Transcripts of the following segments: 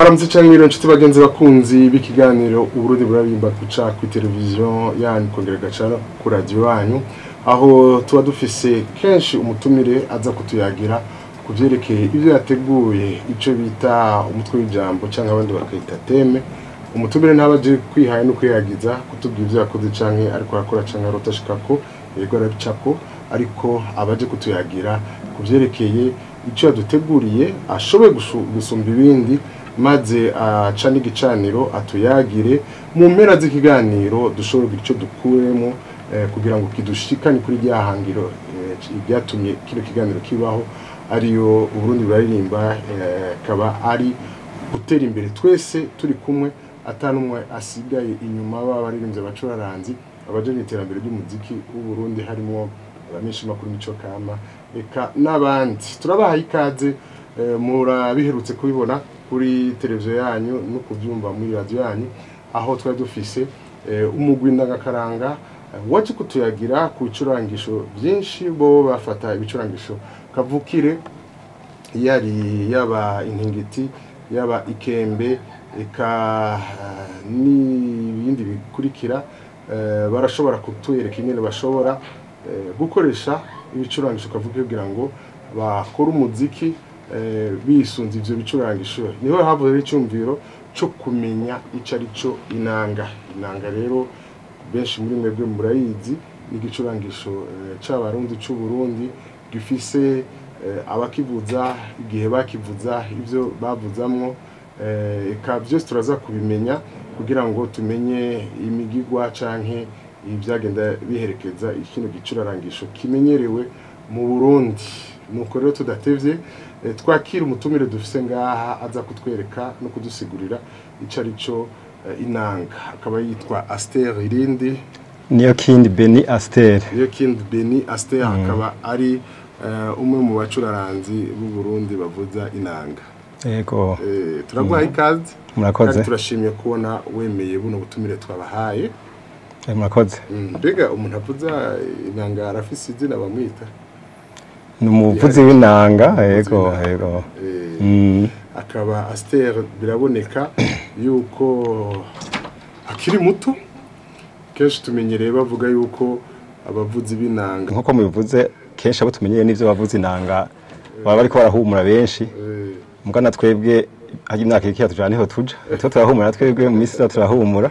Aramutse cyane mwiriwe nshuti bagenzi bakunzi b'ikiganiro Uburundi buraririmba kuca ku televiziyo yanyu kongera gaca ku radio yanyu, aho tuba dufise kenshi umutumire aza kutuyagira kuvyerekeye ivyo yateguye, ico bita umutwe w'ijambo canke abandi bakayita thème. Umutumire ntabaje kwihaye no kwiyagiza kutubwira ivyo yakoze canke ariko arakora canke arotashikako, yego arabicako, ariko abaje kutuyagira kuvyerekeye ico yaduteguriye ashoboye gusumba ibindi, maze aca n'igicaniro atuyagire mu mpera z'ikiganiro dushobore kugira ico dukuremo kugira ngo kidushikane kuri rya hangiro ryatumye kino kiganiro kibaho, ariyo Uburundi buraririmba, kaba ari gutera imbere twese turi kumwe, atanumwe asigaye inyuma. B'abaririmbyi, abacuraranzi, abaje iterambere ry'umuziki w'u Burundi, harimo abamenyesha makuru, mico kama, eka n'abandi. Turabahaye ikaze. Murabiherutse kubibona kuri televiziyo yanyu no kubyumva muri radio yanyu, aho twari dufise umugwi ndagakaranga waje kutuyagira ku bicurangisho byinshi. Bo bafata ibicurangisho kavukire, yari yaba intingiti, yaba ikembe, eka n'ibindi bikurikira. Barashobora kutwereka ingene bashobora gukoresha ibicurangisho kavukire kugira ngo bakore umuziki bisunze ivyo bicurangisho. Niho havuye icyumviro cyo kumenya ico ari cyo inanga. Inanga rero benshi muri mwebwe murayizi, ni igicurangisho c'Abarundi, c'u Burundi, gifise abakivuza, igihe bakivuza, ivyo bavuzamwo, eka byose turaza kubimenya kugira ngo tumenye imigigwa canke ibyagenda biherekeza ikino gicurarangisho kimenyerewe mu Burundi. Nuko rero tudatevye, twakira umutumire dufise ngaha aza kutwereka no kudusigurira ico ari cyo inanga, akaba yitwa Aster Irindi. Niyo kindi Beni Aster. Niyo kindi Beni Aster, akaba ari umwe mu bacuraranzi b'u Burundi bavuza inanga. Yego. Turaguhaye ikaze. Murakoze. Kandi turashimye kubona wemeye buno butumire twabahaye. Murakoze. Mbega umuntu avuza inanga arafise izina bamwita? Ni umuvuzi w'inanga, yego yego. Akaba Aster biraboneka yuko akiri muto. Kenshi tumenyereye bavuga yuko abavuzi b'inanga, nkuko mubivuze, kenshi abo tumenyereye n'ivyo bavuza inanga baba bariko barahumura benshi. Mugana twebwe hajya imyaka ikiya tujana niho tuja, twe turahumura, twebwe mu minsi iza turahumura.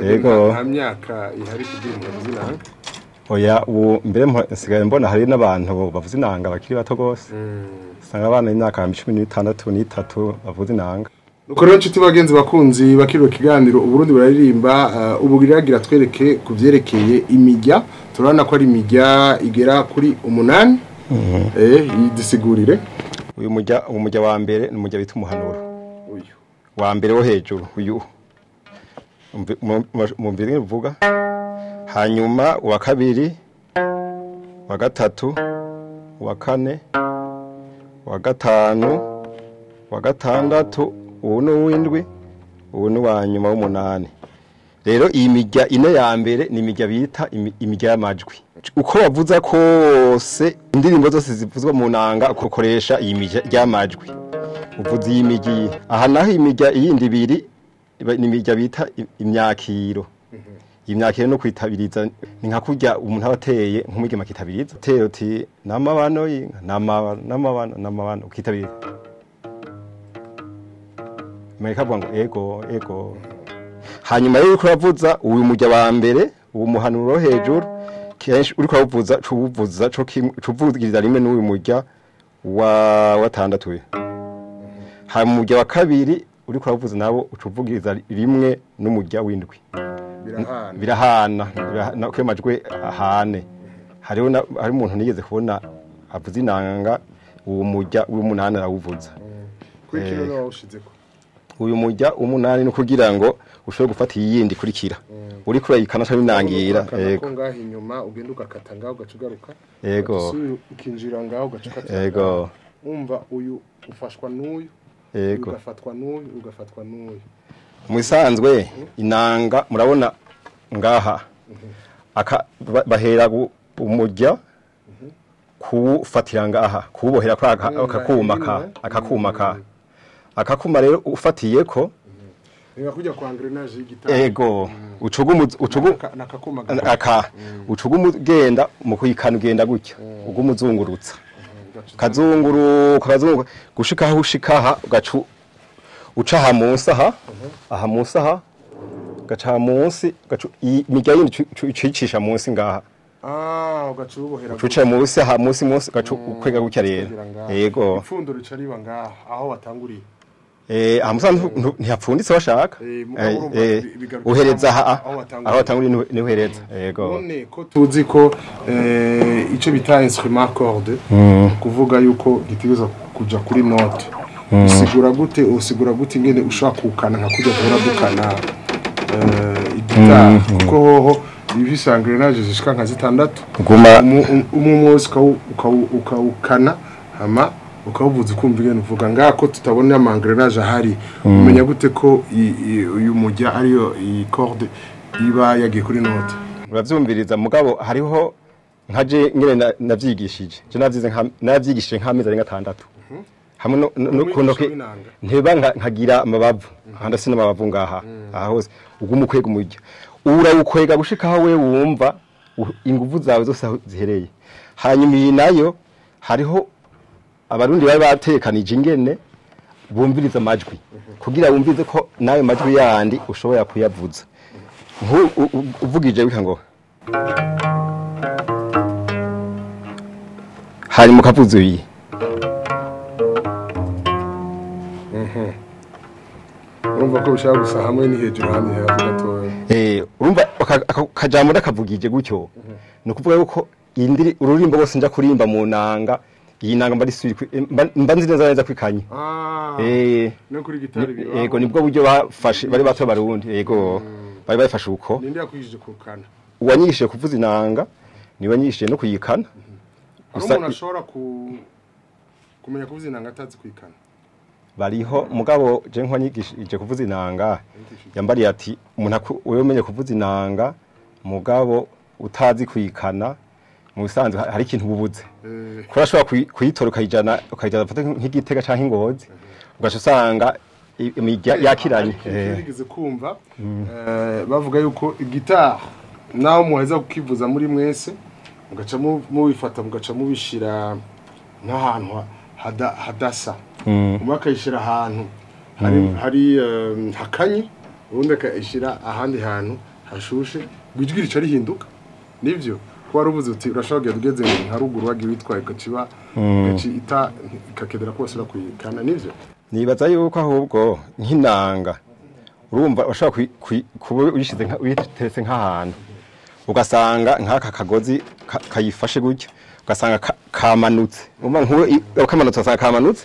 Yego. Nta myaka ihari kugira umuntu avuze inanga? Oya, ubu mbere nsigaye mbona hari n'abantu bavuza inanga bakiri bato gose, usanga abana b'imyaka 16 n'itatu bavuza inanga. Nuko rero nshuti bagenzi bakunzi bakiriwe kiganiro Uburundi buraririmba, ubu biragira twereke ku vyerekeye imirya. Turabona ko ari imirya igera kuri 8. Yidusigurire. Uyu murya, umurya wa mbere ni umurya bita umuhanuro. Uyu wa mbere wo hejuru uyu mumvire uvuga, hanyuma uwa kabiri, wa gatatu, wa kane, wa gatanu, wa gatandatu, ubu ni uw'indwi, ubu ni uwa nyuma w'umunani. Rero iyi mirya ine ya mbere ni imirya bita imirya y'amajwi. Uko bavuza kose, indirimbo zose zivuzwa mu nanga ukoresha iyi mirya y'amajwi, uvuza iyi mirya. Aha naho imirya iyindi ibiri ni imirya bita imyakiro. Imyakiro no kwitabiriza ni nka kurya umuntu aba ateye nk'umwigeme akitabiriza, ateye uti n'amabano y'inka, n'amabano, n'amabano, n'amabano, ukitabiriza. Mwereka avuga ngo ego ego. Hanyuma rero uriko uravuza uyu murya wa mbere, uwo muhanuro wo hejuru, kenshi uriko uravuza cuwuvuza co kimwe, cuvugiriza rimwe n'uyu murya wa gatandatu uyu. Hanyuma umurya wa kabiri uriko uravuza nabo ucuvugiriza rimwe n'umurya w'indwi. Birahana. Birahana, birahana, uko amajwi ahane. Hariho hari umuntu nigeze kubona avuza inanga, uwo murya w'umunani arawuvuza. Kuri kino nawe wawushizeko. Uyu murya umunani ni kugira ngo ushobore gufata iyindi ikurikira. Uriko urayikana canke inangira. Yego. Ngaho inyuma ugenda ugakata ngaho ugaca ugaruka. Yego. Ukinjira ngaho ugaca ukata. Yego. Umva uyu ufashwa n'uyu. Yego. Ugafatwa n'uyu, ugafatwa n'uyu. Mu bisanzwe inanga murabona ngaha. Aka bahera umurya kuwufatira ngaha, kuwubohera kuri aka kuma ka, akakuma ka. Akakuma rero ufatiye ko Reka kujya kwa engrenage y'igitari. Ego, ucugumu nakakuma aka ucugumu genda mu kuyikana ugenda gutya ugumuzungurutsa. Kazunguruka kazunguruka gushika aho ushikaha ugacu uca aha munsi aha aha munsi aha gaca munsi gacu imirya yindi ucicisha munsi ngaha. Ugaca ubohera uca munsi aha munsi munsi gacu ukwega gutya rero. Yego. Ipfundo rica riba ngaha aho watanguriye. Aha musa ntihapfunditse washaka. Uhereza aha aho watanguriye ni uhereza. Yego. None ko tuzi ko ico bita instrument corde kuvuga yuko gitegerezwa kuja kuri note. Usigura gute usigura gute ingene ushaka kukana nka kujya duhora dukana igitari kuko hoho ibisa engrenage zishika nka zitandatu guma umwe ukawukana hama ukawuvuza ukumva ingene uvuga ngako tutabona ama engrenage ahari umenya gute ko uyu mujya ariyo iyi corde iba yagiye kuri note. Uravyumviriza mugabo hariho nkaje ngene navyigishije je navyize nka navyigishije nka amezi arenga 6 hamwe no kunoke nteba nkagira amabavu ahanda sina amabavu ngaha aha hose uguma ukwega umurya urawukwega gushika aho we wumva inguvu zawe zose zihereye. Hanyuma iyi nayo hariho abarundi bari batekanije ingene bumviriza amajwi kugira bumvize ko nayo majwi yandi ushobora kuyavuza. Uvugije wika ngo hanyuma ukavuza iyi urumva ko bishaka gusa hamwe ni hejuru handi hasi gatoya. Urumva akajambo ndakavugije gutyo ni ukuvuga yuko indiri ururimbo bose nja kurimba mu nanga iyi nanga mba nzi neza neza kwikanye. No kuri gitari biba. Yego nibwo buryo bafashe bari bato barundi. Yego bari bafashe uko. Ninde yakwigishije kukana? Uwanyigishije kuvuza inanga ni wanyigishije no kuyikana. Gusa umuntu ashobora kumenya kuvuza inanga atazi kuyikana. Bariho mugabo je nkwanyigishije kuvuza inanga yambariye ati umuntu wewe umenye kuvuza inanga mugabo utazi kuyikana mu bisanzwe hari ikintu bubuze. Ko urashobora kuyitora ukayijana ukayijana nk'igitega canke ingozi ugaca usanga yakiranye. Nigeze kumva bavuga yuko igitari naho muheza kukivuza muri mwese mugaca mubifata mugaca mubishira nk'ahantu hadasa umwe akayishira ahantu hari hakanye ubundi akayishira ahandi hantu hashushe ijwi rica rihinduka. Nivyo ko warubuze uti urashobora kugenda ugeze nka ruguru wagiye witwaye gaciba gaci ita ikakedera kose kuyikana. Nivyo nibaza yuko ahubwo nk'inanga urumva urashobora kuba uyishize uyiteretse nk'ahantu ugasanga nk'aka kagozi kayifashe gutya ugasanga kamanutse umva nkuwe kamanutse asanga kamanutse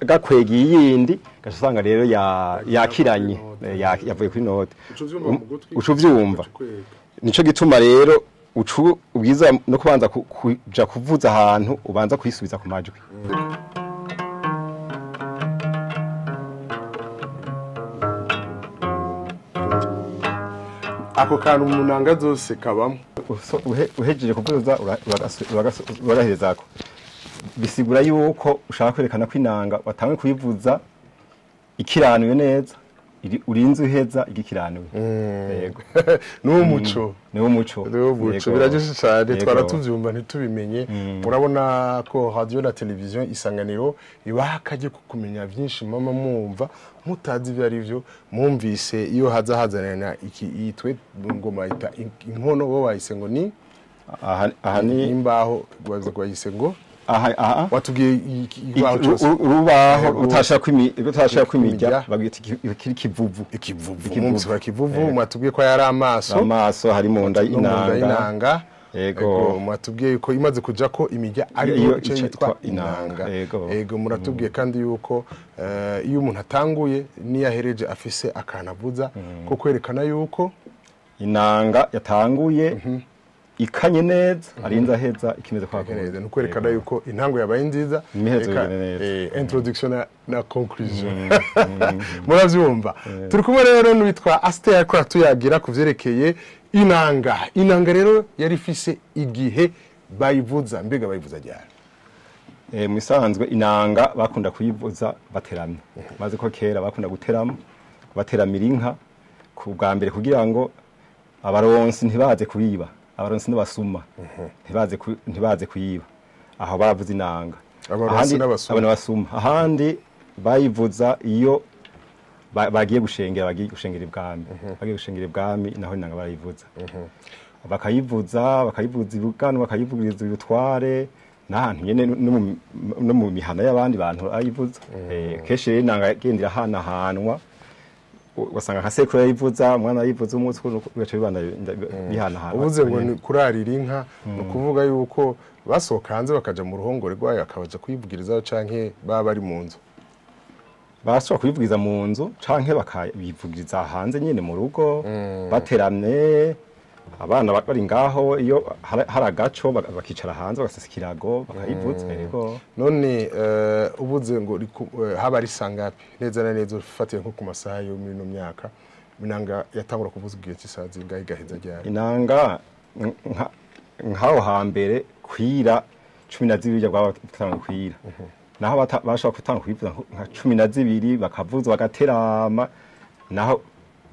gakwega iyindi gaca usanga rero yakiranye yavuye kuri note ucu vyumva. Nico gituma rero ucu ubwiza no kubanza kuja kuvuza ahantu ubanza kuyisubiza ku majwi. Ako kantu mu nanga zose kabamo uhejeje kuvuza uragaherezako bisigura yuko ushaka kwerekana ko inanga watanwe kuyivuza ikiranuye neza urinze uheza igikiranuye. Yego nuwo muco niwo muco niwo muco biraryoshe cyane twaratuvyumva ntitubimenye. Murabona ko radio na television Isanganiro ibaha kaje kukumenya byinshi mama mwumva mutazi ibyo ari byo mwumvise iyo haza hazanana iki yitwe ngoma ita inkono bo bayise ngo ni aha ni imbaho bayise ngo aha watubwiye ibaho cyose urubaho utashaka kwimirya bagita ikivuvu ikivuvu mwumvise kwa kivuvu mwatubwiye ko yari amaso hari mu nda y'inanga. Yego mwatubwiye yuko imaze kuja ko imirya ari yo yitwa inanga. Yego muratubwiye kandi yuko iyo umuntu atanguye niyahereje afise akanavuza ko kwerekana yuko inanga yatanguye ikanye neza arinza heza ikimeze kwa neza no kwerekana yuko intango yabaye nziza introduction na conclusion. Muravyumva turi kumwe rero n'uwitwa Aster ko atuyagira kuvyerekeye inanga. Inanga rero yari ifise igihe bayivuza mbega bayivuza ryari? Mu isanzwe inanga bakunda kuyivuza bateramye. Maze ko kera bakunda guterama, bateramira inka ku bwa mbere kugira ngo abaronsi ntibaze kuyiba, abaronsi n'abasuma ntibaze kuyiba. Aho baravuza inanga. Abaronsi n'abasuma. Ahandi bayivuza iyo bagiye gushengera, bagiye gushengera ibwami. Bagiye gushengera ibwami naho inanga barayivuza. Bakayivuza ibugano, bakayivugiriza ibutware n'ahantu nyene no mu mihana y'abandi bantu ayivuza. Kenshi rero inanga yagendera hanahanwa, ugasanga nka sekuru yayivuza, umwana yayivuza, umunsi ugaca bibana bihanahana. Uvuze ngo ni kurarira inka, ni ukuvuga yuko basohoka hanze bakaja mu ruhongore rwayo akabaja kuyivugirizayo canke baba bari mu nzu. Bashobora kuyivugiriza mu nzu canke bakayivugiriza hanze nyene mu rugo, bateramye abana bari ngaho, iyo hari agaco bakicara hanze bagasasa ikirago bakayivuza. Yego. None ubuze ngo haba ari sangapi neza na neza ufatiye nko ku masaha yo muri no myaka inanga yatangura kuvuza igihe cy'isaha zingahe igaheza ryari? Inanga nkaho hambere kwira 12 bwaba batanga kwira. Naho bashobora gutanga kuyivuza nka 12 bakavuza bagaterama, naho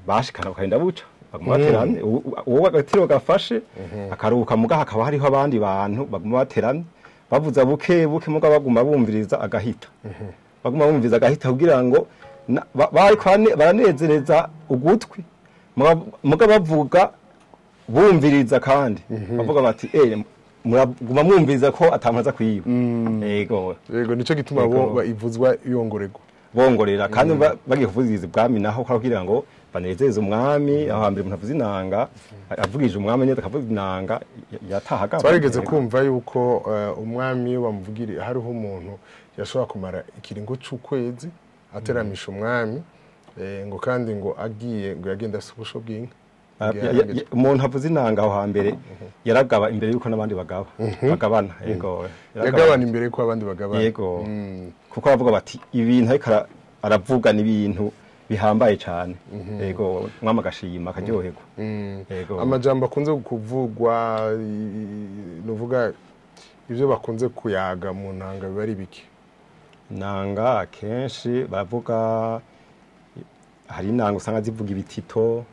bashikana bakagenda buca baguma bateramye. Uwo agatiro gafashe akaruhuka, muga hakaba hariho abandi bantu baguma bateramye bavuza buke buke, muga baguma bumviriza agahita. Baguma bumviriza agahita kugira ngo bariko baranezereza ugutwi, muga bavuga bumviriza kandi bavuga bati muraguma mwumviriza ko atamaza kwiba. Yego. Yego, nico gituma bo ivuzwa yongorerwa. Bongorera kandi bagiye kuvugiriza ibwami naho kugira ngo banezeze umwami. Aho hambere umuntu avuza inanga avugije umwami neza akavuza inanga yatahaga. Twarigeze kumva yuko umwami bamuvugiriye hariho umuntu yashobora kumara ikiringo c'ukwezi ateramisha umwami, ngo kandi ngo agiye ngo yagenda asubusho bw'inka. Umuntu avuza inanga aho hambere yaragaba imbere yuko n'abandi bagaba bagabana. Yego, yagabana imbere yuko abandi bagabana. Yego. Kuko bavuga bati ibintu ariko aravuga n'ibintu bihambaye cyane. Yego, umwami agashima akaryoherwa. Yego. Amajambo akunze kuvugwa, nuvuga ivyo bakunze kuyaga mu nanga biba ari biki? Nanga kenshi bavuga, hari inanga usanga zivuga ibitito,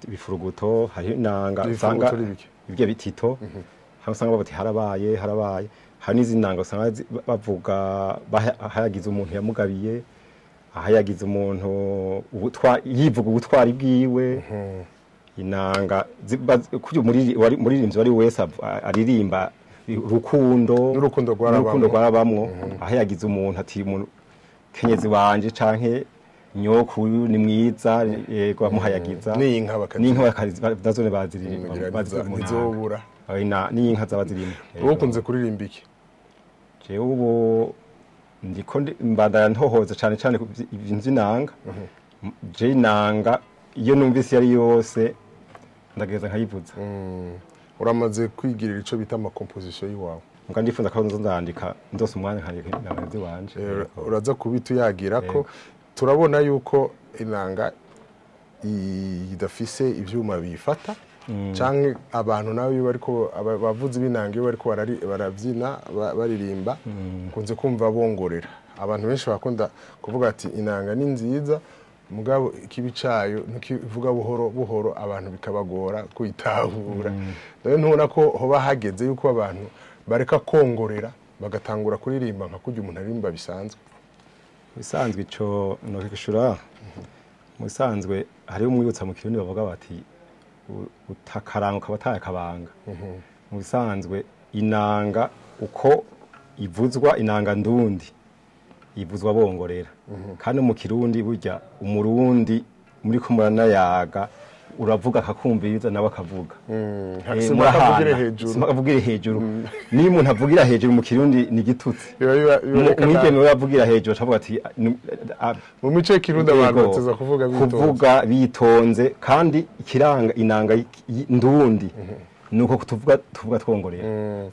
bifuruguto, hari inanga usanga ibyo bitito, hari usanga bavuga harabaye harabaye. Hari n'izindi nanga usanga bavuga hayagize umuntu yamugabiye, ahayagize umuntu yivuga ubutwari bwiwe. Inanga kuri muririmbyi wari wese aririmba urukundo n'urukundo rwarabamwo, ahayagize umuntu ati umuntu kenyezi wanje canke nyoku ni mwiza, yego amuhayagiza. N'inka bakazi nazone baziririmba ntizobura. N'inka zabazirimo. Wowe ukunze kuririmba iki? Jewe ubu ndiko mbandanya ntohoza cyane cyane ibintu by'inanga. Je inanga iyo numvise yari yose ndageza nkayivuza. Uramaze kwigirira ico bita ama composition yiwawe? Muga ndifuza ko nzandika ndose umwanya nkareka inanga ziwanje. Uraza kubituyagira ko turabona yuko inanga idafise ivyuma bifata, canke abantu nabo iyo bariko bavuza ibinanga iyo bariko barabyina baririmba kunze kumva bongorera. Abantu benshi bakunda kuvuga ati inanga ni nziza, mugabo ikibi cayo ntukivuga buhoro buhoro abantu bikabagora kuyitahura. Rero ntubona ko hoba hageze yuko abantu bareka kongorera bagatangura kuririmba nka kurya umuntu aririmba bisanzwe? Bisanzwe ico nokishura musanzwe hariho umwibutsa mu kirundi bavuga bati utakaranga ukaba akabanga. Mu bisanzwe inanga uko ivuzwa, inanga ndundi ivuzwa bongorera. Kandi mu kirundi burya umurundi muri ko muranayaga uravuga akakumviriza nawe akavuga. Simakavugira hejuru. Niyo umuntu avugira hejuru mu kirundi ni igitutsi. Umwigeme we avugira hejuru acavuga ati mu mico y'ikirundi abantu bateza kuvuga bitonze. Kuvuga bitonze kandi ikiranga inanga ndundi nuko tuvuga twongorera.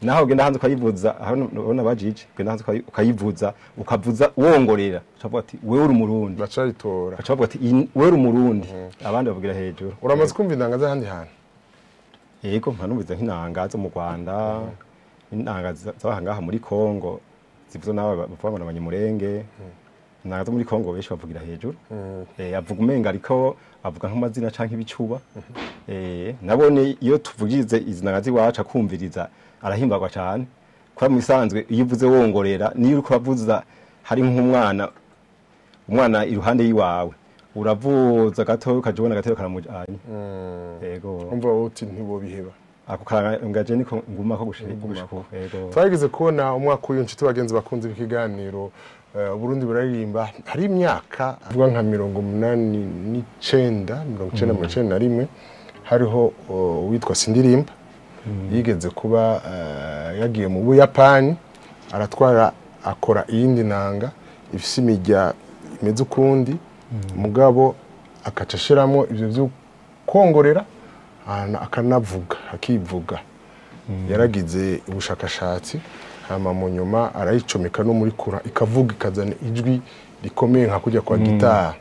Naho ugenda hanze ukayivuza, aho ubona bajije, ugenda hanze ukayivuza, ukavuza wongorera, ucavuga ati wewe uri umurundi. Bacayitora. Bacavuga ati wewe uri umurundi. Abandi bavugira hejuru. Uramaze kumva inanga z'ahandi hantu? Yego, mpanumviza nk'inanga zo mu Rwanda, Inanga z'ahangaha muri Kongo zivuze nawe bavuga ngo n'abanyamurenge. Inanga zo muri Kongo benshi bavugira hejuru. Avuga umenga ariko avuga nk'amazina canke ibicuba. Nabone iyo tuvugize izi nanga ziwacu akumviriza arahimbagwa cyane. Kwa mu bisanzwe iyo uvuze wongorera, niyo uriko uravuza hari nk'umwana, umwana iruhande yiwawe, uravuza gato ukaja ubona agatero karamujanye. Yego. Umva wowe uti ntibobiheba. Ako karangaje niko nguma ko gushika gushika. Yego. Twageze kubona umwaka uyu, nshuti bagenzi bakunze ikiganiro Burundi buraririmba, hari imyaka avuga nka 89, 90, 91, hariho uwitwa Sindirimba yigeze kuba yagiye mu Buyapani, aratwara akora iyindi nanga ifise imirya imeze ukundi, mugabo akaca ashiramo ivyo vyo kongorera akanavuga akivuga. Yaragize ubushakashatsi, hama mu nyuma arayicomeka no muri kura, ikavuga, ikazana ijwi rikomeye nka kujya kwa gitari.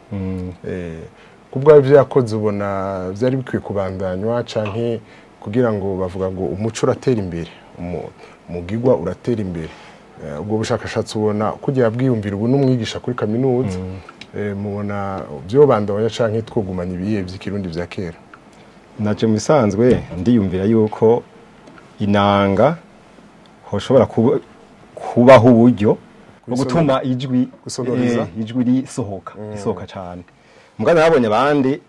Kubwa ivyo yakoze, ubona vyari bikwiye kubandanywa canke kugira ngo bavuga ngo umuco uratera imbere, umugigwa uratera imbere? Ubwo bushakashatsi ubona kugira bwiyumvira ubu n'umwigisha kuri kaminuza, mubona byo bandanya canke twogumana ibihe vy'ikirundi vya kera? Naje mu bisanzwe ndiyumvira yuko inanga hoshobora kubaho uburyo bwo gutuma ijwi Gusonoriza. Ijwi risohoka, risohoka cyane. Mugana nabonye abandi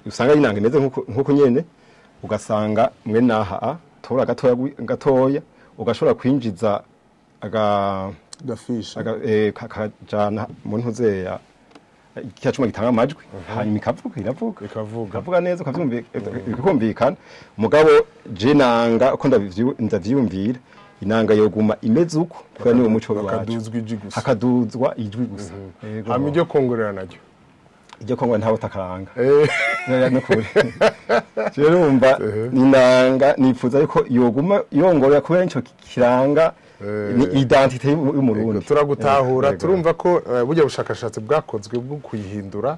usanga ari inanga imeze nkuko nyene, ugasanga mwe naha tora gatoya gatoya ugashobora kwinjiza aga gafisha aga kakajana mu ntuzeya cya cuma gitanga amajwi, hanyuma ikavuga, iravuga. Ikavuga. Ikavuga neza, ukavyumva bikumvikana. Mugabo je nanga uko ndavyiyumvira, inanga yoguma imeze uko kubera niwo muco wacu. Hakaduzwa ijwi gusa. Hakaduzwa ijwi gusa. Yego. Hama iryo kongorera naryo? Iryo kongora ntawe utakaranga. Nukuri rero urumva inanga nifuza yuko yoguma yongorera kubera nico kiranga ni identité y'umurundi. Turagutahura. Yego. Turumva ko burya bushakashatsi bwakozwe bwo kuyihindura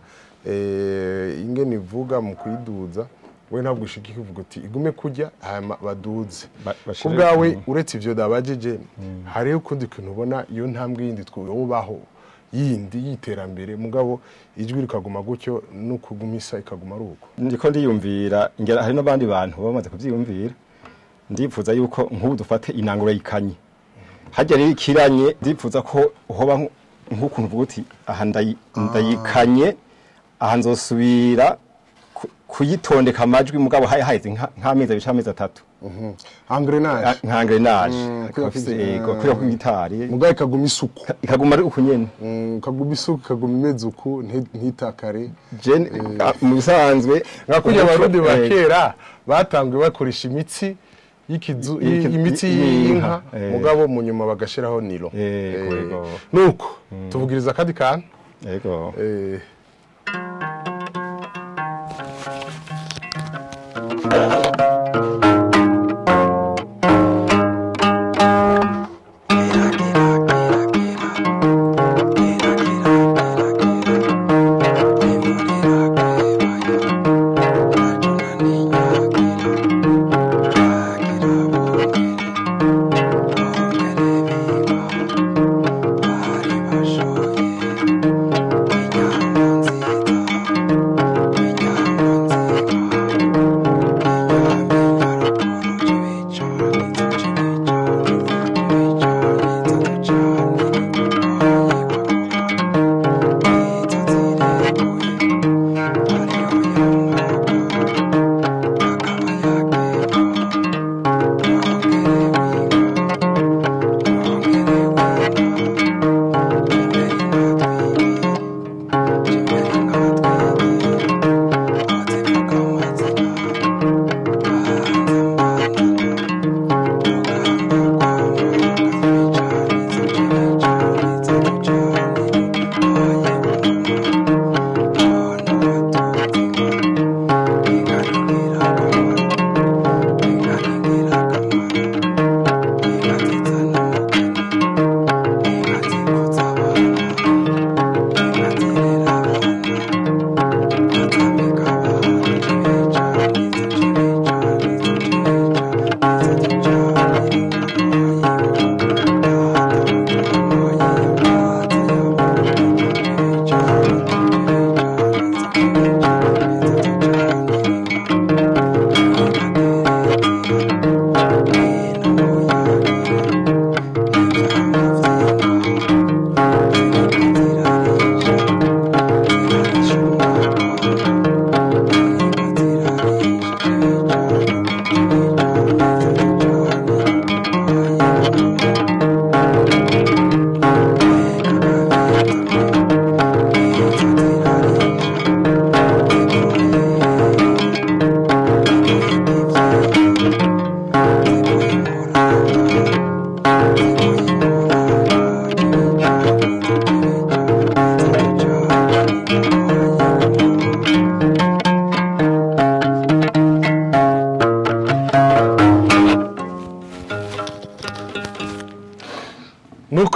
ingene ivuga mu kuyiduza, we ntabwo ushika uvuga uti igume kurya hama baduze. Bashire Ku bwawe, uretse ivyo dabajije, hariho ukundi kintu ubona iyo ntambwe yindi twubaho yindi y'iterambere, mugabo ijwi rikaguma gutyo no kugumisa ikaguma ari uko? Ndiko ndiyumvira ngera hari n'abandi bantu bamaze kuvyiyumvira. Ndipfuza yuko nk'ubu dufate inanga urayikanye harya rero ikiranye, ndipfuza ko hoba nk'ukuntu uvuga uti aha ndayikanye, aha nzosubira kuyitondeka amajwi, mugabo hari haheze nk'amezi 2 canke amezi 3. Engrenage. Nka engrenage. Kubera Yego, kubera ko gitari mugabo ikaguma isuku. Ikaguma ari uku nyene. Ikaguma isuku, ikaguma imeze uku, ntitakare. Je mu bisanzwe Nka kurya abarundi ba kera batanguye bakoresha imitsi y'ikizu, imitsi y'inka, y'inka, mugabo mu nyuma bagashiraho nylon. Yego, yego. Nuko tuvugiriza akandi kantu. Yego.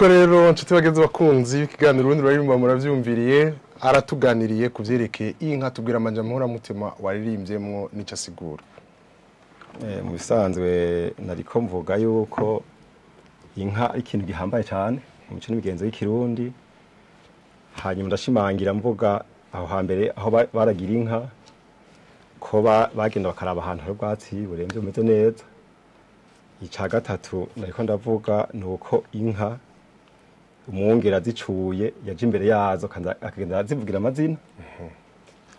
Nuko rero nshuti bagenzi bakunzi ikiganiro Uburundi Buraririmba muravyumviriye, aratuganiriye ku vyerekeye inka, tubwira amajambo mutima waririmbyemwo nico asigura. Mu bisanzwe nariko mvuga yuko inka ari ikintu gihambaye cyane mu mico n'imigenzo y'ikirundi, hanyuma ndashimangira mvuga aho hambere aho baragira inka ko bagenda bakaraba ahantu hari ubwatsi buremvye bumeze neza. Ica gatatu nariko ndavuga ni uko inka umwungere azicuye yaje imbere yazo akagenda azivugira amazina,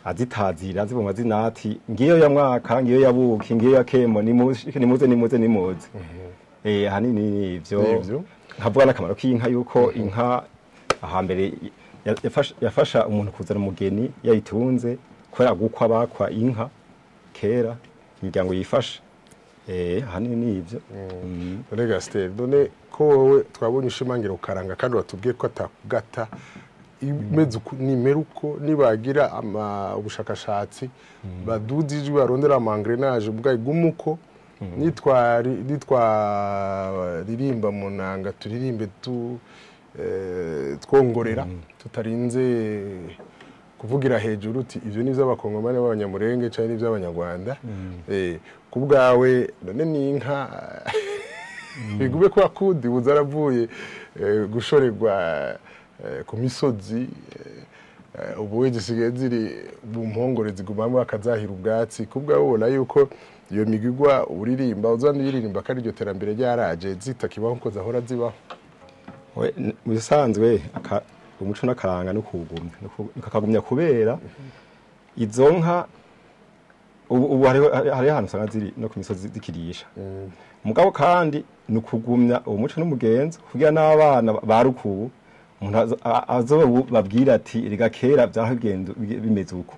azitazira azivuga amazina ati ngiyo ya mwaka, ngiyo ya buki, ngiyo ya kemo, nimuze nimuze nimuze nimuze. Ahanini ni ivyo. Nkavuga n'akamaro k'inka yuko inka ahambere yafasha umuntu kuzana umugeni yayitunze, kubera gukwa bakwa inka kera imiryango yifasha. Ahanini ni ivyo. Rega Steve, none ko wowe twabonye ushimangira ukaranga kandi watubwiye ko atakugata imeze nimeruko nibagira ubushakashatsi baduza ijwi barondera amangrenage ubwayi gumuko nitwaririmba mu nanga turirimbe twongorera tutarinze kuvugira hejuru uti ivyo ni ivy'abakongomani b'abanyamurenge canke ni ivy'abanyarwanda. Ku bwawe none ni inka bigume kwa kundi buzaravuye gushorerwa ku misozi, ubu zisigaye ziri mu mpongore zigumamwo akazahira ubwatsi. Ku bwawe ubona yuko iyo migigwa uririmba uzaniririmba kandi iryo terambere ryaraje zitakibaho nko zahora zibaho? Mu bisanzwe umuco n'akaranga no kugumya kakagumya kubera izo nka ubu hari ahantu usanga ziri no ku misozi zikirisha. Mugabo kandi ni ukugumya umuco n'umugenzo kugira n'abana barukubu umuntu azobabwira ati erega kera byaragenda bimeze uko.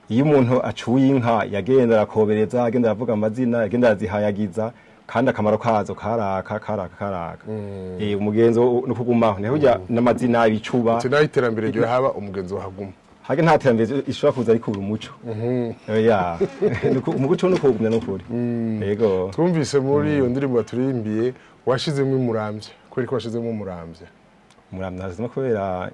Iyo umuntu acuye inka yagenda arakobereza, agenda aravuga amazina, agenda arazihayagiza kandi akamaro kazo karaka karaka karaka. Umugenzo no kugumaho niho ujya n'amazina ibicuba. Ati naho iterambere ryo haba umugenzo wahaguma. Hage nta terambere ishobora kuza ariko umuco. Ya. Umuco no kugumya no kuri. Yego. Twumvise muri iyo ndirimbo baturimbiye washizemo umuramvya. Kweri ko washizemo umuramvya. Umuramvya hazima kubera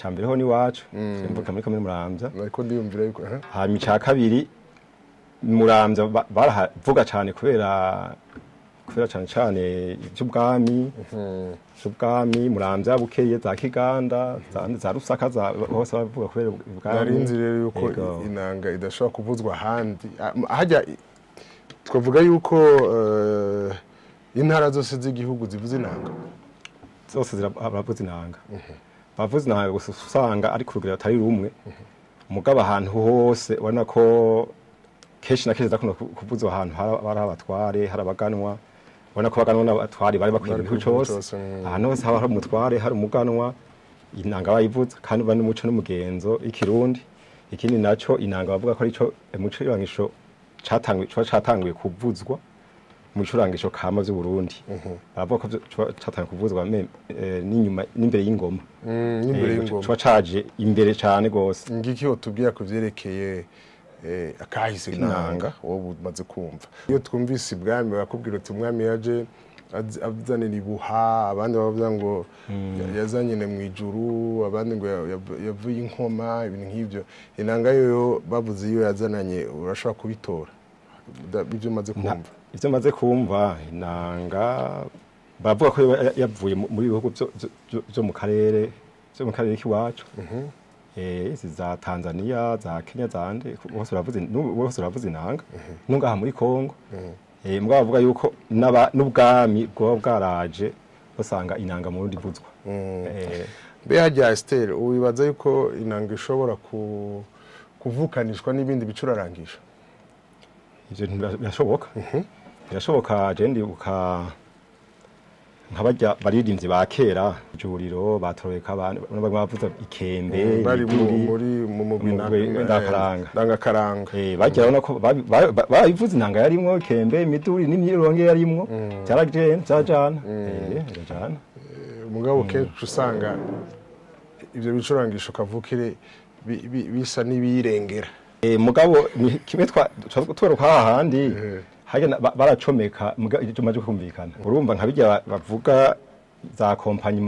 cambere ho ni wacu. Mvuka muri komine Muramvya. Nariko ndiyumvira yuko hanyuma ica kabiri Muramvya barahavuga cyane kubera cyane cyane iby'ubwami, iby'ubwami Muramvya Bukeye za Kiganda za Rusaka za hose bavuga kubera ubwami. Narinzi rero yuko inanga idashobora kuvuzwa ahandi hajya twavuga yuko intara zose z'igihugu zivuza inanga, zose ziravuza inanga. Bavuza inanga gusa usanga ari ku rugero atari rumwe, mugabo ahantu hose ubona ko kenshi na kenshi zakunda kuvuzwa ahantu hari abatware, hari abaganwa. Ubona ko abaganwa n'abatware bari bakwiye igihugu cose. Ahantu hose haba hari umutware, hari umuganwa, inanga bayivuza kandi bari n'umuco n'umugenzo y'ikirundi. Ikindi naco inanga bavuga ko arico umuco irangisho catanguye kuvuzwa mu icurangisho kama vy'u Burundi. Baravuga ko catanguye kuvuzwa n'inyuma n'imbere y'ingoma. N'imbere y'ingoma. Coba caje imbere cane gose. Ngiki otubwira ku vyerekeye akahise inanga wowe umaze kumva? Iyo twumvise ibwami bakubwira uti umwami yaje azanira ibuha, abandi bavuga ngo yazanye mu ijuru, abandi ngo yavuye inkoma, ibintu nk'ivyo. Inanga yo bavuze iyo yazananye urashobora kubitora ibyo umaze kumva? Ivyo maze kumva inanga bavuga ko yavuye muri bihugu byo mu karere byo mu karere k'iwacu. Izi za Tanzania, za Kenya, za ande bose baravuze inanga. Nungaha muri Kongo. Mugabo bavuga yuko n'ubwami bwo bwaraje basanga inanga mu rundi buzwa. Mbe hajya Esther ubibaza yuko inanga ishobora kuvukanishwa n'ibindi bicurarangisho? Ivyo birashoboka. Birashoboka je ndibuka nk'abajya baririmbyi ba kera juriro batoreka abantu bavuza ikembe bari muri mu mugwi ndangakaranga. Bagira urabona ko bayivuza inanga yarimwo ikembe, imiduri n'imyironge yarimwo, byarajana. Birajana. Mugabo kenshi usanga ivyo bicurangisho kavukire bisa n'ibirengera. Mugabo kimwe twaruka hahandi hage baracomeka ibyo maje kumvikana. Urumva nka bijya bavuga za kompanyi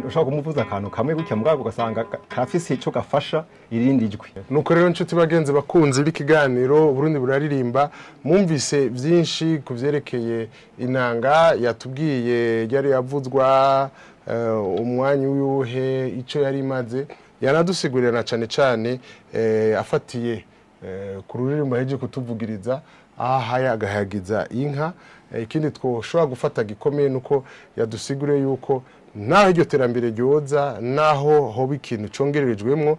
ushobora kumuvuza akantu kamwe gutya mugabo ugasanga karafise ico gafasha irindi jwi. Nuko rero nshuti bagenzi bakunzi b'ikiganiro Burundi buraririmba, mwumvise byinshi kuvyerekeye inanga yatubwiye yari yavuzwa umwanya uyuhe ico yari imaze, yanadusigurira na cane cane afatiye ku ruririmbo yahejeje kutuvugiriza aha yagahagiza inka. Ikindi twoshobora gufata gikomeye nuko yadusiguriye yuko naho iryo terambere ryoza, naho hoba ikintu congererejwemwo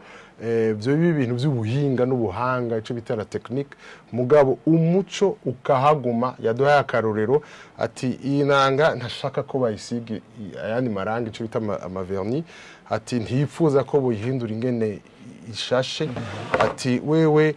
byo ibintu by'ubuhinga n'ubuhanga ico bita la technique, mugabo umuco ukahaguma. Yaduhaye akarorero ati iyi nanga ntashaka ko bayisiga ayandi marangi ico bita amavernis, ati ntiyipfuza ko boyihindura ingene ishashe, ati wewe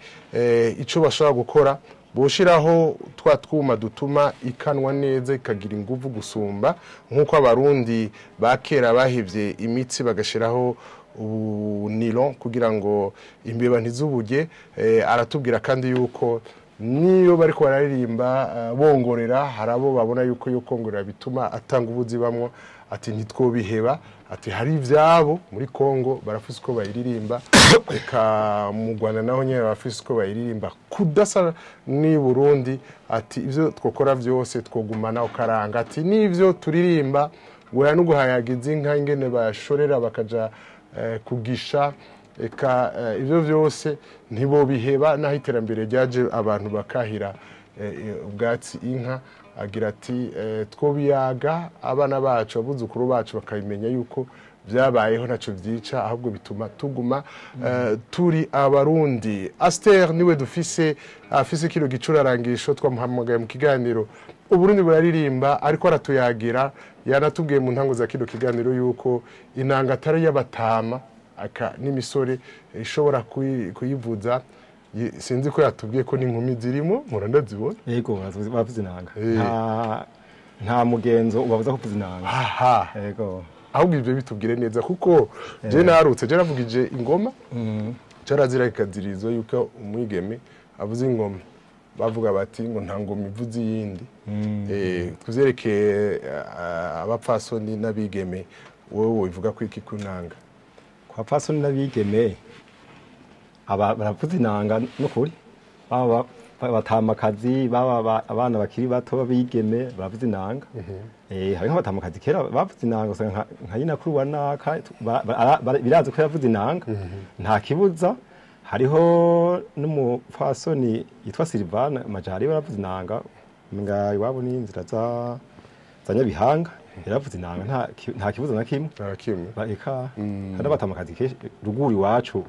ico bashobora gukora boshiraho twa twuma dutuma ikanwa neza ikagira inguvu gusumba, nkuko abarundi bakera bahivye imitsi bagashiraho ubunilon kugira ngo imbeba ntizubuge. Aratubwira kandi yuko niyo bariko bararirimba bongorera harabo babona yuko yo kongorera bituma atanga ubuzi bamwo, ati ntitwobiheba, ati hari ivyabo muri Kongo barafise uko bayiririmba, eka mu Rwanda naho nyene barafise uko bayiririmba kudasa ni Burundi, ati ivyo twokora vyose twogumana ukaranga, ati nivyo turirimba goya no guhayagiza inka ingene bashorera bakaja kugisha, eka ivyo vyose ntibobiheba naho iterambere ryaje abantu bakahira ubwatsi inka. Agira ati twobiyaga abana bacu abuzukuru bacu bakabimenya yuko byabayeho ntaco vyica, ahubwo bituma tuguma turi abarundi. Aster niwe dufise afise kino gicurarangisho twamuhamagaye mu kiganiro Uburundi buraririmba, ariko aratuyagira yanatubwiye mu ntango za kino kiganiro yuko inanga atari y'abatama aka n'imisore ishobora kuyivuza. Sinzi ko yatubwiye ko n'inkumi zirimo murandazibona. Yego bavuza inanga, nta mugenzo ubabuza kuvuza inanga. Aha yego, ahubwo ibyo bitubwire neza kuko je narutse je navugije ingoma cyarazira ikazirizo yuko umwigeme avuza ingoma bavuga bati ngo nta ngoma ivuze iyindi. Tuzereke abapfasoni n'abigeme, wowe uvuga ko iki kunanga kwa pfasoni n'abigeme aba baravuza inanga nukuri, baba batamakazi baba abana bakiri bato babigeme baravuza inanga. Hari nk'abatamakazi kera bavuza inanga usanga nka nyinakuru wa naka birazi ko yavuza inanga nta kibuza. Hariho n'umupfasoni yitwa Silvana Majari baravuza inanga nga iwabo ni inzira za Nyabihanga yaravuza inanga nta kibuza na kimwe eka. Hari abatamakazi ruguru iwacu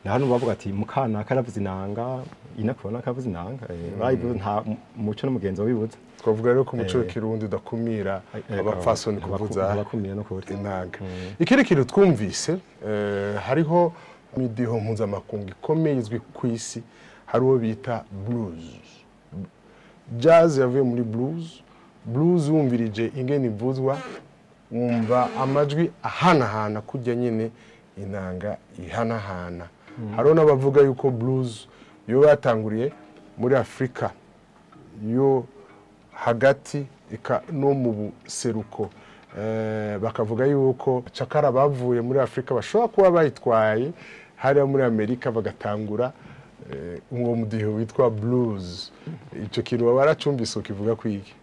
hano bavuga ati mukana karavuza inanga inakubona karavuza inanga, bayivuza nta muco n'umugenzo wibuza. Twavuga rero ko umuco w'ikirundi udakumira abapfasoni kuvuza abakumira no kuri inanga. Ikindi kintu twumvise hariho imidiho mpuzamakungu ikomeye izwi ku isi, hari uwo bita blues. Jazz yavuye muri blues. Blues wumvirije ingene ivuzwa wumva amajwi ahanahana kujya nyine inanga ihanahana. Hariho n'abavuga yuko blues yo batanguriye muri Afrika yo hagati eka no mu buseruko, bakavuga yuko cakara bavuye muri Afrika bashobora kuba bayitwaye hariya muri Amerika bagatangura uwo mudiho witwa blues. Ico kintu baracumbise ukivuga kwiki?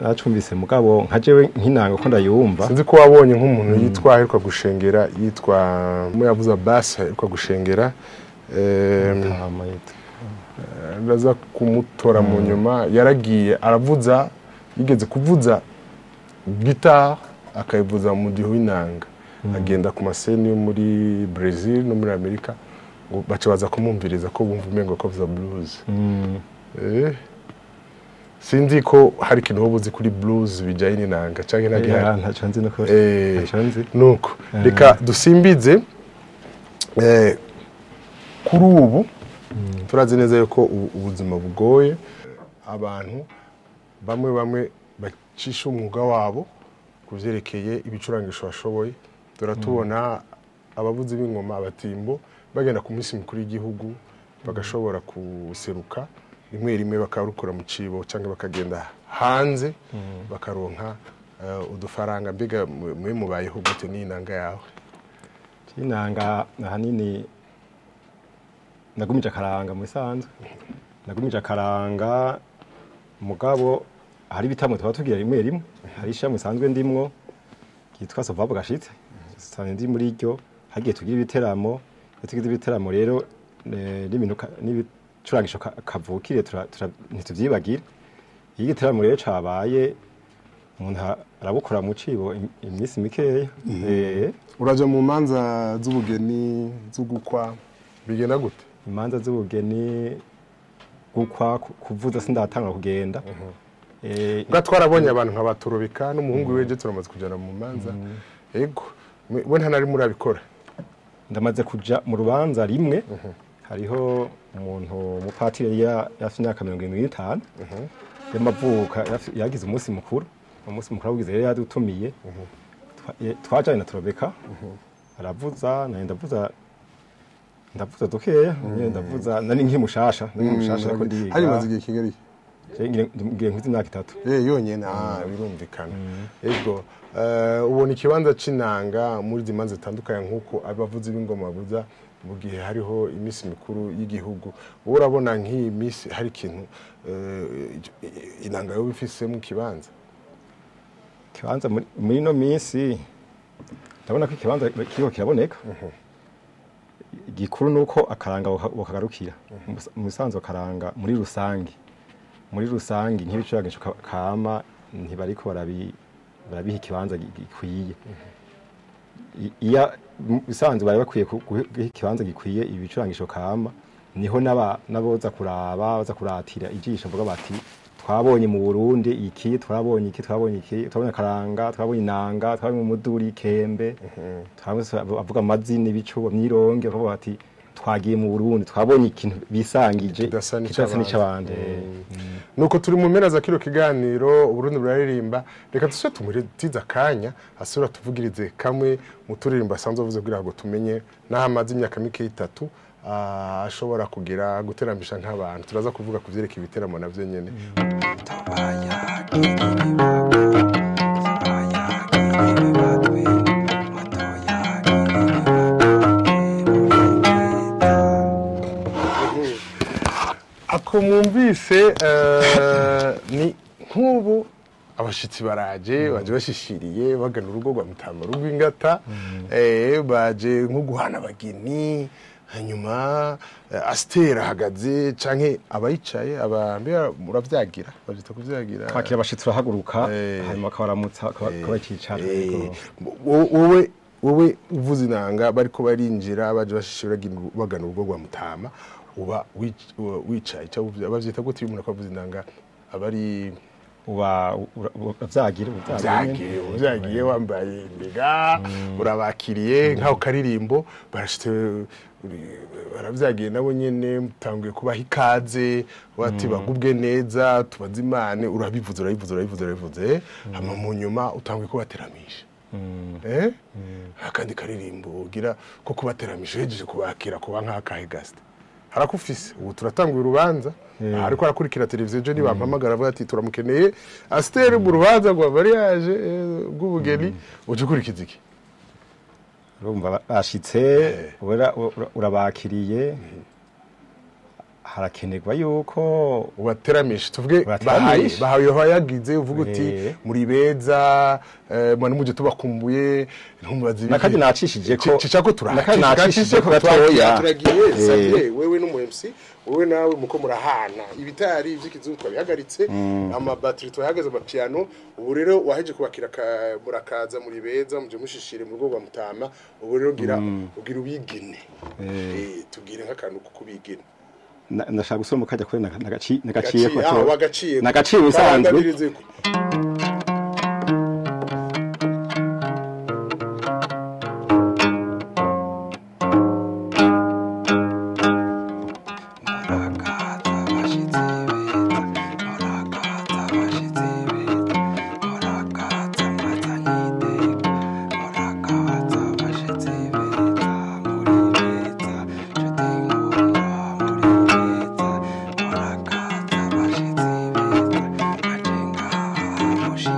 Nacumbise mugabo nka jewe nkinanga ko ndayumva. Sinzi ko wabonye nk'umuntu yitwa aheruka gushengera yitwa muyavuza bass aheruka gushengera ndaza kumutora mu nyuma, yaragiye aravuza, yigeze kuvuza guitar akayivuza mu mudiho w'inanga, agenda ku maseni yo muri Brazil no muri Amerika ngo baca baza kumumviriza ko bumva umengo ko avuza blues. Sinzi ko hari ikintu wowe uzi kuri blues bijyanye n'inanga canke nagihari. Ntaco nzi nuko. Ntaco nzi. Nuko reka dusimbize kuri ubu turazi neza yuko ubuzima bugoye, abantu bamwe bamwe bacisha umwuga wabo kuvyerekeye ibicurangisho bashoboye. Turatubona abavuzi b'ingoma abatimbo bagenda ku minsi mikuru y'igihugu bagashobora kuseruka rimwe rimwe bakarukura mu cibo cyangwa bakagenda hanze bakaronka udufaranga. Mbega mwe mubayeho gute n'inanga yawe? Inanga ahanini nagumije akaranga mu isanzwe, nagumije akaranga, mugabo hari ibitambo tuba tugira rimwe rimwe. Hari ishami isanzwe ndimwo ryitwa Sovabo Gashitse, sanzwe ndi muri ryo. Hagiye tugira ibiteramo, iyo tugize ibiteramo rero n'ibintu n'ibicurangisho kavukire ntituvyibagira. Iyo igiteramo rero cabaye, umuntu arabukora mu cibo iminsi mikeya. Uraja mu manza z'ubugeni, z'ugukwa, bigenda gute? Imanza z'ubugeni, gukwa, kuvuza sindatangura kugenda. Bwa twarabonye abantu nka baturubika n'umuhungu weje turamaze kujana mu manza. Ego, we nta nari murabikora? Ndamaze kuja mu rubanza rimwe. Hariho umuntu umupatiri yari imyaka 75 y'amavuka, yagize umunsi mukuru. Umunsi mukuru awugize rero yadutumiye. Twajanye na Turobeka, aravuza, naye ndavuza, ndavuza dukeya nyene, ndavuza nari nkimushasha, nari nkimushasha ariko ndiga. Hari maze igihe kingana iki? Je ngiye nkize imyaka 3. Yonyene, birumvikana. Ego, ubona ikibanza c'inanga muri izi manza zitandukanye nk'uko abavuzi b'ingoma bavuza mu gihe hariho iminsi mikuru y'igihugu, wowe urabona nk'iyi minsi hari ikintu inanga yoba ifise mu kibanza? Ikibanza muri ino minsi ndabona ko ikibanza kiriko kiraboneka. Igikuru nuko akaranga bakagarukira mu bisanzwe, akaranga muri rusange, muri rusange nk'ibicurangisho kama ntibariko barabiha ikibanza gikwiye. Iya bisanzwe bari bakwiye guha ikibanza gikwiye ibicurangisho kama, niho n'aboza kuraba baza kuratira ijisho bavuga bati twabonye mu Burundi iki, twabonye iki, twabonye iki, twabonye akaranga, twabonye inanga, twabonye umuduri, kembe, twabonye avuga amazina ibicuba myironge, bavuga bati twagiye mu Burundi twabonye ikintu bisangije Kidasa kidasa n'icabandi. n'icabandi. Nuko turi mu mpera za kino kiganiro Uburundi buraririmba, reka dusubire tumuretize akanya asubira tuvugirize kamwe mu turirimbo asanzwe avuze kugira ngo tumenye n'aho amaze imyaka mike itatu ashobora kugira guteramisha nk'abantu. Turaza kuvuga ku vyerekeye ibiteramo navyo nyene. Ako mwumvise ni nk'ubu abashitsi baraje, baje bashishiriye bagana urugo rwa Mutama rw'ingata, baje nko guhana abageni. Hanyuma Asiteri ahagaze canke abayicaye aba muravyagira, bavyita kuvyagira. Kwakira abashitsi urahaguruka, hanyuma bakabaramutsa, bakabacicara. Wowe uvuza inanga bariko barinjira baje bashishiriye bagana urugo rwa Mutama, uba wicaye cyangwa bavyita gute iyo umuntu akavuza inanga abari uba uvyagira? Uvyagiye, uvyagiye wambaye imbega, urabakiriye nkaho karirimbo barashitse baravyagiye nabo nyene, mutanguye kubaha ikaze bati bagubwe neza tubaze Imana, urabivuze urabivuze urabivuze urabivuze, hama mu nyuma utanguye kubateramisha. Akandi karirimbo ugira ko kubateramisha uhejeje kubakira kuba nk'akahe gasite harakufise? Ubu turatanguye urubanza, ariko arakurikira televiziyo ejo nibampamagara avuga ati turamukeneye Asiteri mu rubanza rwa mariage bw'ubugeni, uje ukurikiza iki? Urumva bashitse, urabakiriye, harakenerwa yuko ubateramisha, tuvuge bahaye Ubateramisha. bahaye yagize uvuga uti muri beza, mwana muje tubakumbuye, ntumbaze ibiki. Nakandi nacishije ko Cicako turaje. Nakandi nacishije ko gatoya. Turagiye savye wewe n'umu MC, wewe nawe muko murahana ibitari ivy'ikizungu twabihagaritse, amabatiri twahagaze, amapiano. Ubu rero waheje kubakira murakaza muri beza muje mushishire mu rugo rwa Mutama. Ubu rero gira ugira ubigine, tugire nk'akantu ko kubigina. Ndashaka gusoma kajya kure nagaciye ko Ah, wagaciye. Nagaciye ubusanzwe. Karangabirize ko. Murakaza abashitsi beza, murakaza abashitsi beza, murakaza mwazanye iteka, murakaza abashitsi beza, muri beza, nshuti nkundwa muri beza, murakaza abashitsi beza, mwaje ngaha mushitsi.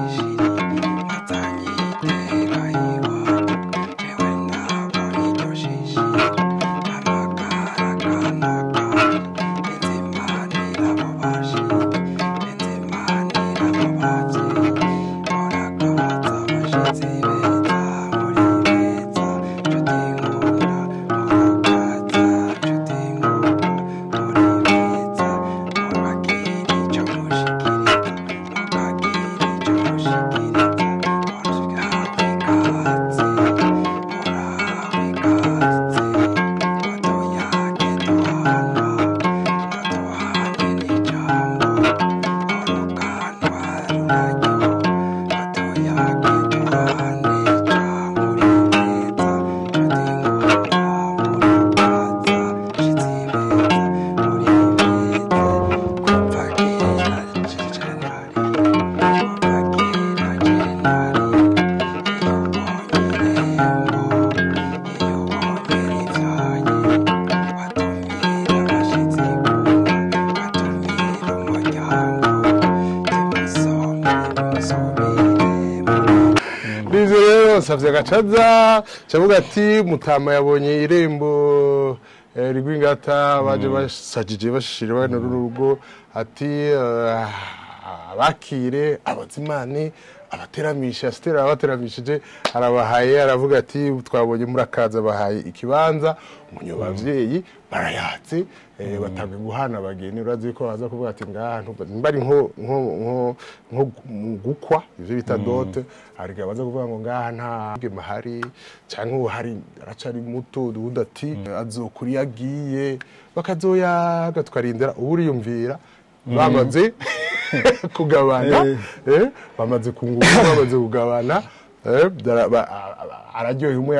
Umusavyi agacaza cavuga ati mutama yabonye irembo rigwingata baje basajije bashishira bano rugo ati abakire abazimane abateramisha Stella abateramishije arabahaye aravuga ati twabonye murakaza bahaye ikibanza umunyobavyeyi barayatse batanga guhana abageni urazi ko baza kuvuga ati ngaha mbari nko nko nko gukwa ivyo bita dote ariko baza kuvuga ngo ngaha nta mahari canke uhari aracari muto undi ati azokuri yagiye bakazoyaga tukarindira uburiyumvira bamaze kugabana bamaze kunguka bamaze kugabana araryoheye umwe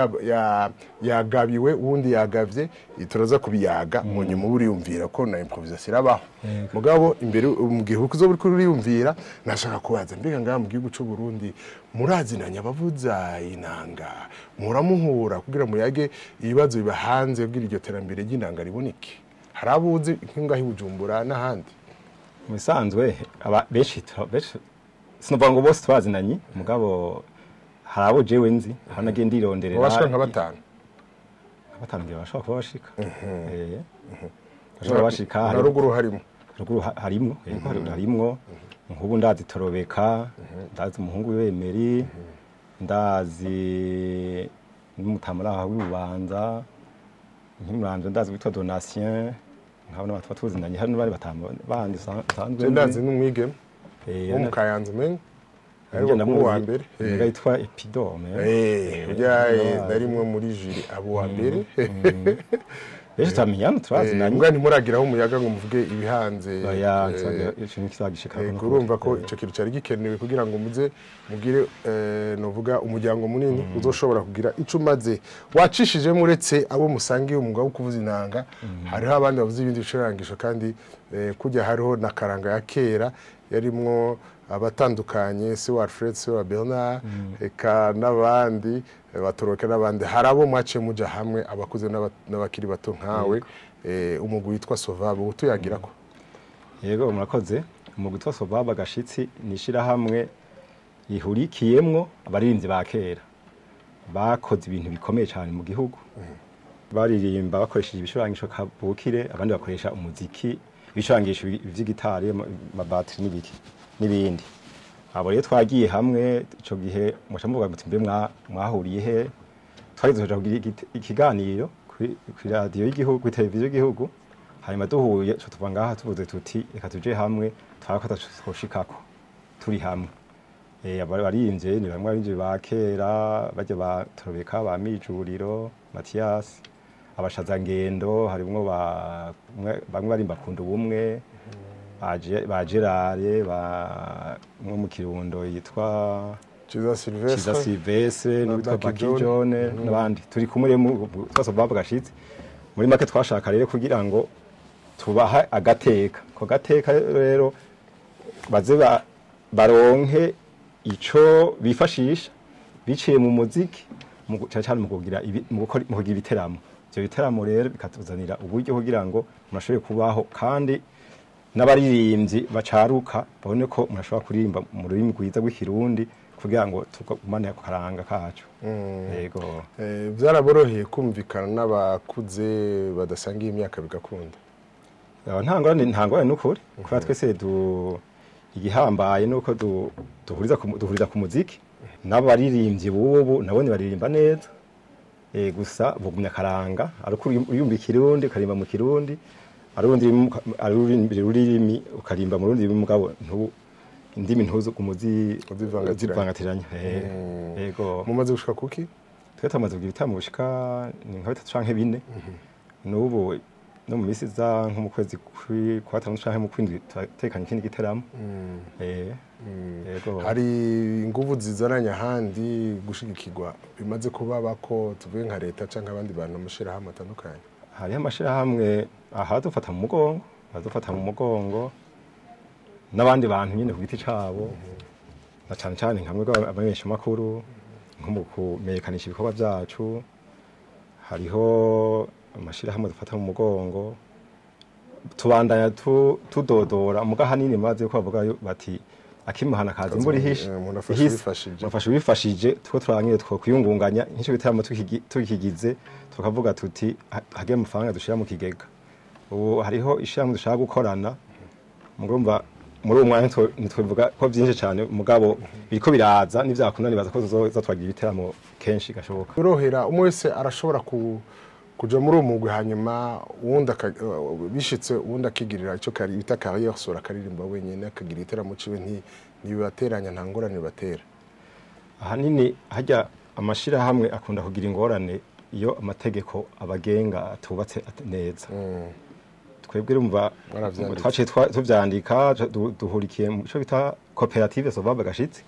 yagabiwe uwundi yagavye turaza kubiyaga mu nyuma uriyumvira ko na improvisation irabaho mugabo imbere mu gihe uzo uri kuriyumvira nashaka kubaza mbega ngaha mu gihugu c'u Burundi murazinanya abavuza inanga muramuhura kugira muyage ibibazo bibahanze kugira iryo terambere ry'inanga riboneke harabuzi nk'ingahi Bujumbura n'ahandi musanzwe aba benshi sinovuga ngo bose twazinanye mugabo harabo jewe nzi hanagiye ndironderera bashika nka batanu ngira bashaka kuba bashika bashaka bashika na ruguru harimo ruguru harimo harimo nkubu ndazi Torobeka ndazi umuhungu w'Emeri ndazi n'umutamara w'Ububanza nk'umuranzo ndazi witwa Donatien nkabona batwa tuzinanye hari n'abari batanu bandi sanzwe ndazi n'umwigeme wo mu Kayanza umenye ariko mu wa mbere yitwa Epidome narimwe muri juri abo wa mbere benshi turamenya turazinanye mbwa ntimuragiraho umuyaga ngo muvuge ibihanze oya ikintu kizagishika urumva ko ico kintu cari gikenewe kugira ngo muze mugire novuga umuryango munini uzoshobora kugira ico umaze wacishijemo uretse abo musangiye umwuga wo kuvuza inanga hariho abandi bavuza ibindi bicurangisho kandi kujya hariho na karanga ya kera yarimwo abatandukanye se wa Alfred se wa Bernard eka n'abandi batoroke n'abandi harabo mwaciye muja hamwe abakuze n'abakiri bato nkawe umugwi witwa Sovab utuyagira ko yego murakoze umugwi witwa Sovab agashitsi nishira hamwe ihurikiyemwo abaririmbyi ba kera bakoze ibintu bikomeye cyane mu gihugu baririmba bakoresheje ibishurangisho kavukire abandi bakoresha umuziki ibishurangisho vy'igitari amabatiri n'ibiki n'ibindi abo rero twagiye hamwe ico gihe muca muvuga muti mbe mwahuriye he twarizoja kugira ikiganiro kuri radio y'igihugu kuri televiziyo y'igihugu hanyuma duhuye ico tuva ngaha tuvuze tuti reka tuje hamwe twarakata twoshikako turi hamwe abaririmbye ni bamwe abaririmbyi ba kera bajya ba Torobeka ba Mijuriro Mathias abashazangendo harimwo bamwe barimba kunda ubumwe ba Gerard ba mwe mu Kirundo yitwa Ciza Silvestre n'uwitwa Baki John n'abandi turi kumwe twese babagashitse muri make twashaka rero kugira ngo tubaha agateka ko gateka rero baze baronke ico bifashisha biciye mu muziki cyane mu kugira mu kugira ibiteramo ivyo biteramo rero bikatuzanira uburyo kugira ngo murashobore kubaho kandi n'abaririmbyi bacaruka babone ko murashobora kuririmba mu rurimi rwiza rw'ikirundi kugira ngo tugumane ako karanga kacu yego byaraboroheye kumvikana n'abakuze badasangiye imyaka bigakunda nta ngorane n'ukuri kubera twese igihambaye nuko duhuriza ku muziki n'abaririmbyi b'ubu nabone baririmba neza gusa bugumya karanga ariko uriyumva ikirundi ukarimba mu kirundi ari ururimi ukarimba mu rundi mugabo indimi ntuzo kumuzi uzivangatiranya yego mumaze gushika kuki twe tumaze kugira ibitaramo bishika ni nka bitatu canke bine n'ubu no mu misi za nko mu kwezi kwa gatanu canke mu kwindwi turatekanye ikindi giteramo yego hari inguvu zizananya ahandi gushigikirwa bimaze kuba bako tuvuge nka leta canke abandi bantu amashirahamwe atandukanye hariho amashirahamwe aha dufata mu mugongo badufata mu mugongo n'abandi bantu nyine ku giti cabo na cane cane nkamwe abamenyesha makuru nko mu kumenyekanisha ibikorwa vyacu hariho amashirahamwe dufata mu mugongo tubandanya tudodora muga hanini maze ko bavuga bati Akimuhana kaza imvura ihishe. Umuntu afashe wifashije. Mufashe wifashije tuko turangire two kwiyungunganya nk'icyo bitaramo tukigize tukavuga tuti hage amafaranga dushira mu kigega. Ubu hariho ishyirahamwe dushaka gukorana, murumva muri uwo mwanya ntitwivuga ko byinshi cyane, mugabo biriko biraza n'ivyakunda nibaza ko tuzoza twagira ibiteramo kenshi gashoboka. Urohera umwe wese arashobora kuja muri uwo mugwi, hanyuma uwundi bishitse uwundi akigirira ico kari bita carrière solo, akaririmba wenyene, akagira igiteramo ciwe, ntibibateranya, nta ngorane bibatera. Ahanini hajya amashirahamwe akunda kugira ingorane iyo amategeko abagenga atubatse neza. Twebwe urumva Mwaravyanditse. Twaciye tuvyandika, duhurikiye mu cyo bita koperative Sovabe Gashitsi.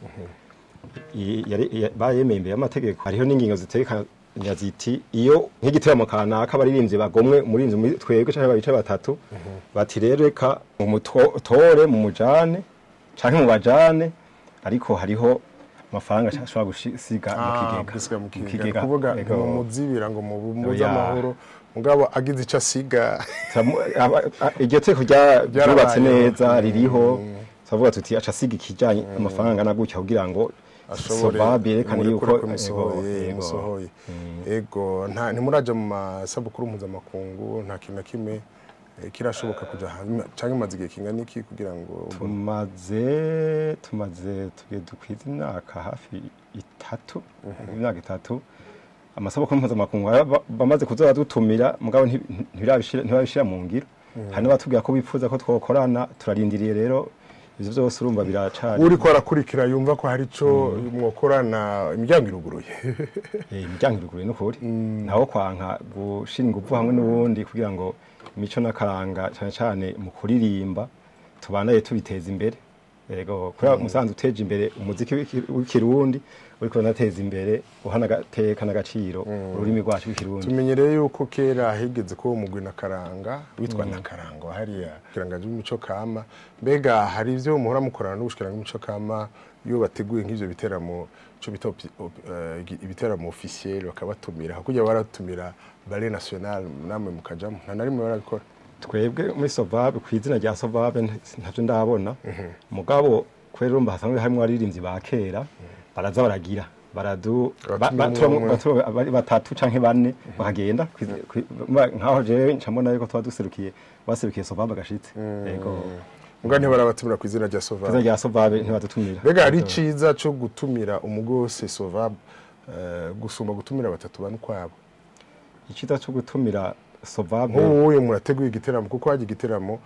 Bayemeye imbere y'amategeko. Hariho n'ingingo zitekanya ziti iyo nk'igiteramo kanaka abaririmbyi bagomwe umurinzi muri twebwe canke babiri canke batatu, bati rero reka mumutore mumujane canke mubajane, ariko hariho amafaranga ashobora gusiga mu kigega. Gusiga mu kigega, kuvuga Ego. mumuzibira ngo mumuze Oya. amahoro, mugabo agize ico asiga. Iryo teko ryubatse Ryarabayeho. neza ririho, turavuga tuti aca asiga ikijanye amafaranga angana gutya kugira ngo Ashobore Sovabe yerekane murekure yuko ko musohoye. Ego, ego. Musohoye, ego. Nta ntimuraja mu masabukuru mpuzamakungu, nta kintu na kimwe kirashoboka kuja hanze, canke mumaze igihe kingana iki kugira ngo Tumaze tugiye dukwiza imyaka hafi 3, imyaka 3. Amasabukuru mpuzamakungu bamaze kuza badutumira, mugabo ntibabishira mu ngiro. Hari n'abatubwira ko bifuza ko twokorana, turarindiriye rero ivyo vyose urumva biracari. Uriko arakurikira yumva ko hari ico mwokorana, imiryango iruguruye. Imiryango iruguruye n'ukuri, ntawo kwanka gushira inguvu hamwe n'ubundi kugira ngo imico n'akaranga cyane cyane mu kuririmba tubanaye tubiteza imbere. Yego, kubera musanze uteje imbere umuziki w'ikirundi, uriko unateza imbere uhana agateka n'agaciro ururimi rwacu rw'ikirundi. Tumenyereye yuko kera higeze kuba umugwi na karanga witwa na karanga hariya kiranga by'imico kama. Mbega hari ivyo muhora mukorana n'ubushikiranga bw'imico kama iyo bateguye nk'ivyo biteramo, ico bita ibiteramo officiel, bakabatumira hakurya, baratumira ballet national namwe mukajamo? Nta na rimwe barabikora? Twebwe muri Sovabe, ku izina rya Sovabe ntavyo ndabona, mugabo kubera urumva hasanzwe harimwo abaririmbyi ba kera baraza baragira baradu Abatumira umwe umwe. Abari batatu canke bane bakagenda nkaho jewe nca mbona yuko tuba duserukiye, baserukiye Sovabe Gashitsi, yego. Muga ntibarabatumira ku izina rya Ku izina Sovabe? Rya Sovabe ntibadutumira. Mbega hari iciza co gutumira umugwi wose Sovabe gusumba gutumira batatu bane ukwabo? Iciza co gutumira Sovabe Nk'ubu murateguye igiteramo, kuko hajya igiteramo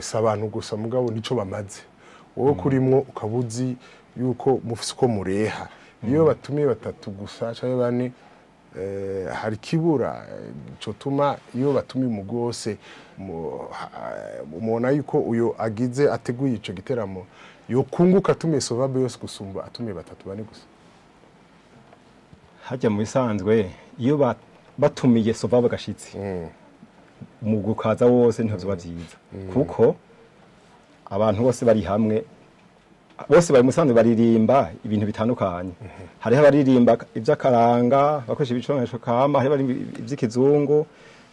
si abantu gusa, mugabo nico bamaze, wowe kurimwo ukaba uzi yuko mufise uko mureha. Iyo batumiye batatu gusa canke bane, hari kibura cotuma iyo batumiye umugwi wose mubona yuko uyo agize ateguye ico giteramo yokunguka atumiye Sovabe yose gusumba atumiye batatu bane gusa. Hajya mu bisanzwe iyo batumiye Sovabe Gashitsi umugwi ukaza wose ntivyo vyiza, kuko abantu bose bari hamwe, bose bari musanzwe baririmba ibintu bitandukanye. Hariho abaririmba ivy'akaranga bakoresha ibicoresho kama, hariho abaririmba ivy'ikizungu,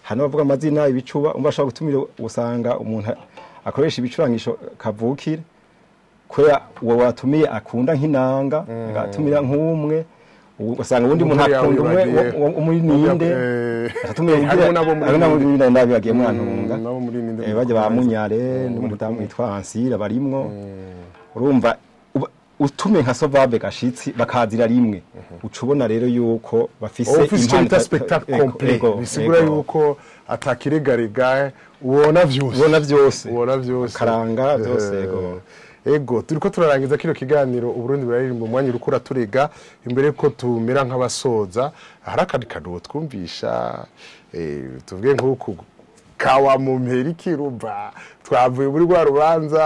hari n'abavuga amazina ibicuba. Umva, ashobora gutumira usanga umuntu akoresha ibicurangisho kavukire, kubera uwo watumiye akunda nk'inanga, agatumira nk'umwe, ugasanga uwundi muntu Umuntu akunda umwe yawibagiye. Muri ninde atumiye. Harimo n'abo muri Harimo n'abo Ninde. muri Ninde ndabibagiye, mwantunga. Nabo muri Ninde. Bajya ba Munyare n'umudamu witwa Ansira barimwo. Urumva utume nka Sovabe Gashitsi bakazira rimwe, uca ubona rero yuko bafise ufise icyo impano bita spectacle ego, complet, ego, bisigura ego. yuko atakiregarega, ubona vyose. Ubona vyose. Ubona vyose. Akaranga vyose, ego. Ego, turiko turarangiza kino kiganiro Uburundi buraririmba. Umwanya uriko uraturega. Imbere ko tumera nk'abasoza, hari akandi kantu twumvisha, tuvuge nk'uku kawa mu mpera ikiruba twavuye muri rwa rubanza,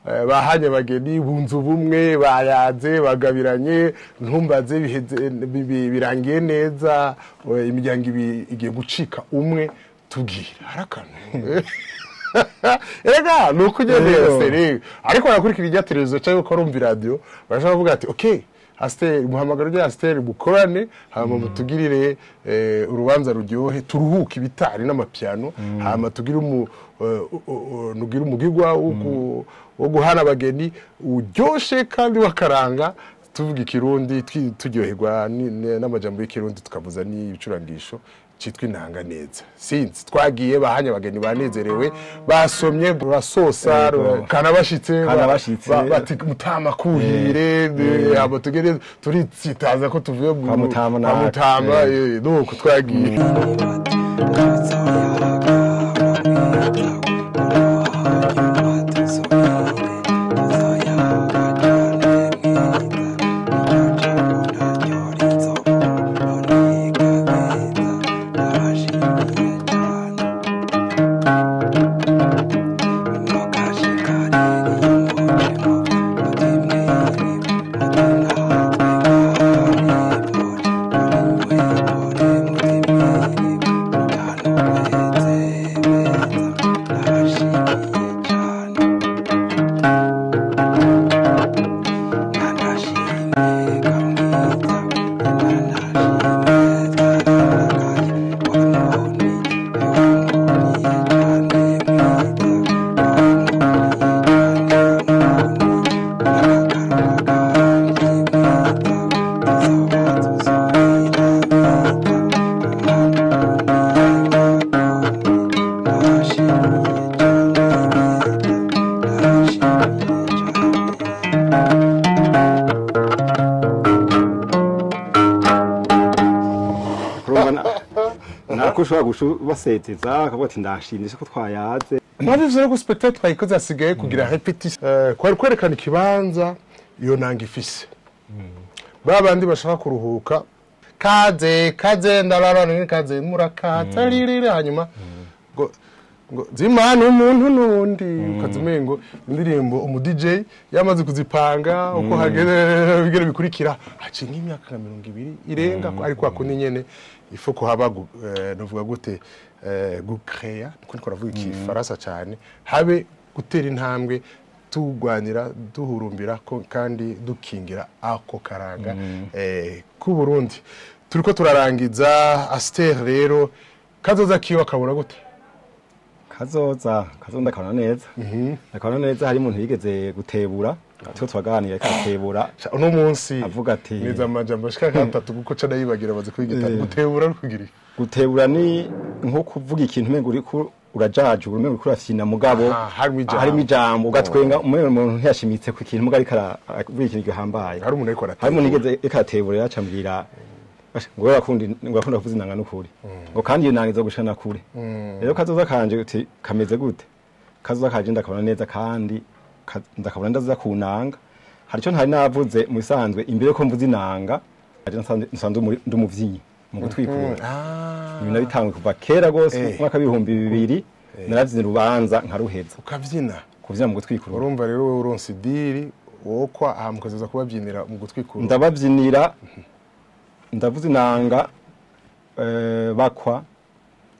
bahanye bageni, bunze ubumwe, bayaze bagabiranye, ntumbaze, biheze birangiye neza, imiryango igiye gucika umwe. Tubwira, hari akantu erega ni uko ugendera Yego. seri, ariko barakurikira irya televiziyo cyangwa ko arumva iradiyo, barashobora kuvuga ati ok. Aster muhamagaro rya Aster bukorane hama mutugirire urubanza ruryohe turuhuke ibitari n'amapiano hama tugire nugira umugigwa wo guhana abageni uryoshe kandi wakaranga tuvuga ikirundi turyoherwa n'amajambo y'ikirundi tukavuza n'ibicurangisho citwa inanga neza. Sinzi twagiye bahanye abageni banezerewe basomye rurasosa kanabashitse bati mutama kuhire abo tugere turitsitaza ko tuvuye mu mutama nuko twagiye. Baseteza akavuga ati ndashimye ko twayaze. Mwabivuze rero ko spectacle twayikoze hasigaye kugira repetition kwari kwerekana ikibanza iyo nanga ifise. Babandi bashaka kuruhuka kaze kaze ndarara kaze murakata ririre hanyuma ngo ngo zimana umuntu nundi ukazumengo indirimbo umu DJ yamaze kuzipanga uko hageze bigere bikurikira haci nk'imyaka 20 irenga ariko akundi nyene ifo ko haba novuga gute gucrea niko niko ravuga ikifaransa cyane habe gutera intambwe tugwanira duhurumbira ko kandi dukingira ako karanga ku Burundi. Turiko turarangiza Aster rero kazoza kiyo akabura gute? Kazoza ndakabona neza. Ndakabona neza hari umuntu yigeze gutebura atwo twaganira katebura uno munsi avuga ati neza amajambo ashika gatatu kuko ca ndayibagira baze kwigita gutebura kugira gutebura ni nko kuvuga ikintu umengo uri urajaje umengo uri kurafyina mugabo harimo ijambo ugatwenga umuntu ntiyashimitse ku kintu mugabo ariko aravuga ikintu gihambaye. Hari umuntu ariko aratebura, hari umuntu yigeze ekatebura yacambwira ngo urakunda kuvuza inanga n'ukuri ngo kandi iyo nanga izo gushana kure. Rero kazoza kanje uti kameze gute? Kazoza kanje ndakabona neza kandi ndakabona ndaza kunanga. Hari cyo ntari navuze mu isanzwe imbere ko mvuza inanga nsanzwe ndumuvyiyi mu gutwikura. Ibintu nabitangwe kuva kera gose mu mwaka 2000 naravyina urubanza nkaruheza. Ukavyina kuvyina mu gutwikura. Urumva rero wewe uronse idiri wokwa aha mukazoza kubavyinira mu gutwikura. Ndabavyinira ndavuza inanga bakwa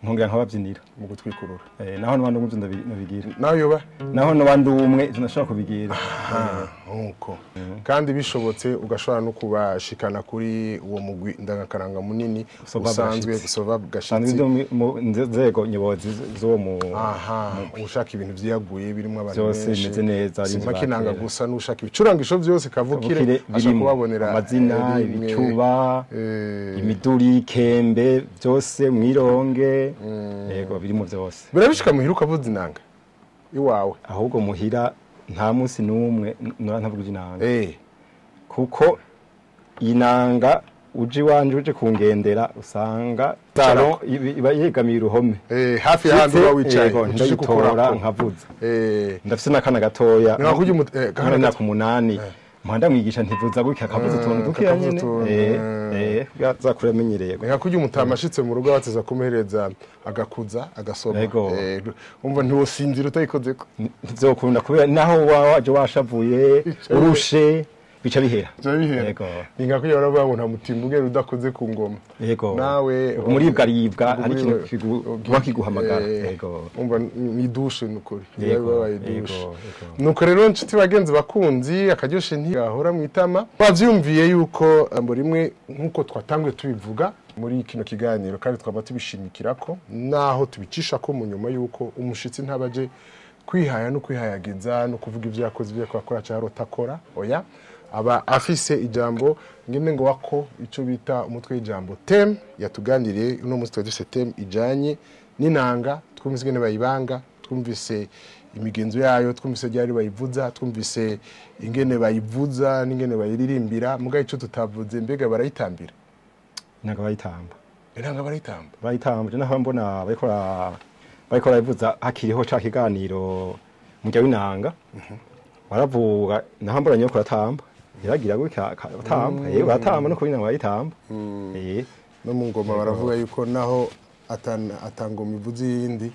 nkongera nkabavyinira mu gutwikurura. Naho nabandi umwe ndabigira. Naho yoba? Naho nabandi umwe ndashobora kubigira. Nkuko. Kandi bishobotse ugashobora no kubashikana kuri uwo mugwi ndangakaranga munini usanzwe gusova gashitsi. Mu nzego nyobozi zo mu ushaka ibintu vyiyaguye birimo abantu benshi. Byose bimeze neza ari makinanga gusa n'ushaka ibicurangisho byose kavukire ashaka kubabonera amazina, ibicuba, imiduri, kembe byose mwironge. Yego birimo byose. Birabishika muhira ukavuza inanga iwawe? Ahubwo muhira nta munsi n'umwe ntavuga inanga. Kuko inanga uje iwanje uje kungendera usanga salon iba yegamiye uruhome. Hafi y'ahantu uba wicaye ndayitora nkavuza. Ndafise n'akana gatoya kana ku 8 mpanda mwigisha ntivuza gutya akavuza utuntu dukeya nyene. Zakura amenyereye. Reka kurya umutama ashitse mu rugo bateza kumuhereza agakuza agasoma. Umva ntiwosinzira utayikozeko. Ntizokunda kubera naho waje washavuye urushe bica bihera. Yego. Ninga ko yora bavuga nta mutimba ugera udakoze ku ngoma. Yego. Nawe umuribwa aribwa ari ikintu kiguha kiguhamagara. Yego. Umva ni douche nukuri. Yabaye douche. Nuko rero nshuti bagenzi bakunzi akaryoshe ntigahora mu itama. Bavyumviye yuko rimwe nkuko twatanguye tubivuga muri kino kiganiro kandi twaba tubishimikirako naho tubicisha ko mu nyuma yuko umushitsi ntabaje kwihaya no kwihayagiza no kuvuga ibyo yakoze ibyo yakora cyangwa atakora, oya aba afise ijambo ngene ngo wako ico bita umutwe w'ijambo theme yatuganiriye uno munsi twari dufise theme ijanye n'inanga, twumvise ingene bayibanga, twumvise imigenzo yayo, twumvise ryari bayivuza, twumvise ingene bayivuza n'ingene bayiririmbira, muga ico tutavuze mbega barayitambira. Inanga bayitamba. Inanga barayitamba. Bayitamba je naho mbona barikora ivuza hakiriho ca kiganiro mujya w'inanga. Baravuga naho mbona nyoko ratamba. Yaragira gutya atamba. Yego atamba no kubinanga bayitamba. No mu ngoma baravuga yuko naho atangoma ivuze yindi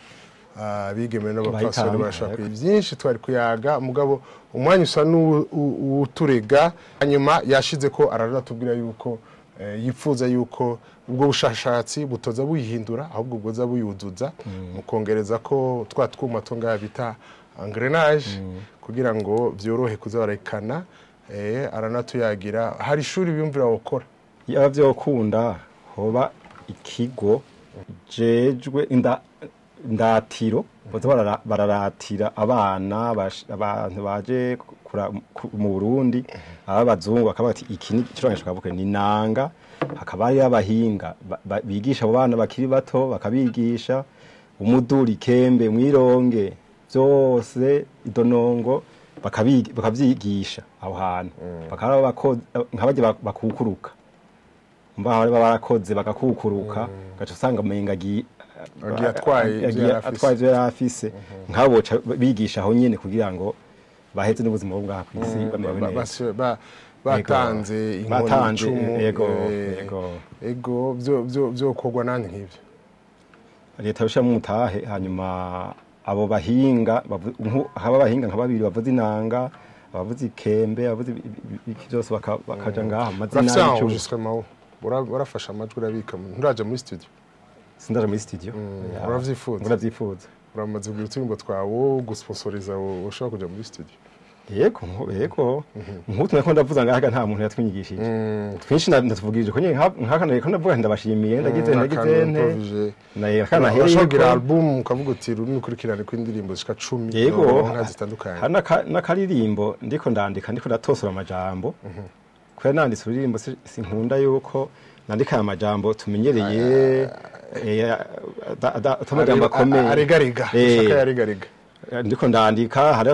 abigemere n'abapfasoni barashaka byinshi twari kuyaga mugabo umwanya usa n'uturega hanyuma yashize ko araratubwira yuko yifuza yuko ubwo bushashatsi butoza buyihindura ahubwo bwoza buyuzuza mu kongereza ko twa twuma tunga bita engrenage kugira ngo byorohe kuzabarekana. Aranatuyagira hari ishuri biyumvira gukora yavyokunda hoba ikigo jejwe indatiro boza bararatira abana abantu baje mu Burundi abazungu bakaba bati iki ni ikirangisho kavuke ni nanga, hakaba ari abahinga bigisha abo bana bakiri bato bakabigisha umuduri kembe mwironge byose idonongo bakabyigisha aho hantu bakaba nkabaje bakukuruka mba bari barakoze bakakukuruka gaca usanga menga agiye atwaye ivyo yarafise nkabo bigisha aho nyene kugira ngo baheze n'ubuzima bwo kwisi bamerewe neza batanze inkoni icumu. Yego yego byo kogwa nani nk'ivyo leta yosha mu mutahe hanyuma abo bahinga haba bahinga nka babiri bavuze inanga abavuze ikembe abavuze iki byose bakaja ngaha amazina y'ico urafasha amajwi urabika nturaja muri studio. Sindaje muri studio. Uravyifuza? Uravyifuza. Uramaze kugira uturimbo twawo gusponsoriza ushobora kuja muri studio. Yego yego. Nkutu nako ndavuza ngaha nta muntu yatwinyigishije. Twinshi ndatuvugirije ko nyine nkakana reko ndavuga ndabashimiye ndagize nte. Naye kana here. Urashobora album ukavuga uti ruri nukurikirane kw'indirimbo zishika 10 yego nka zitandukanye. Hari nakaririmbo ndiko ndandika ndiko ndatosora amajambo. Kubera nanditse uririmbo sinkunda yuko nandika amajambo tumenyereye amajambo akomeye aregarega ushaka yaregarega ndiko ndandika hari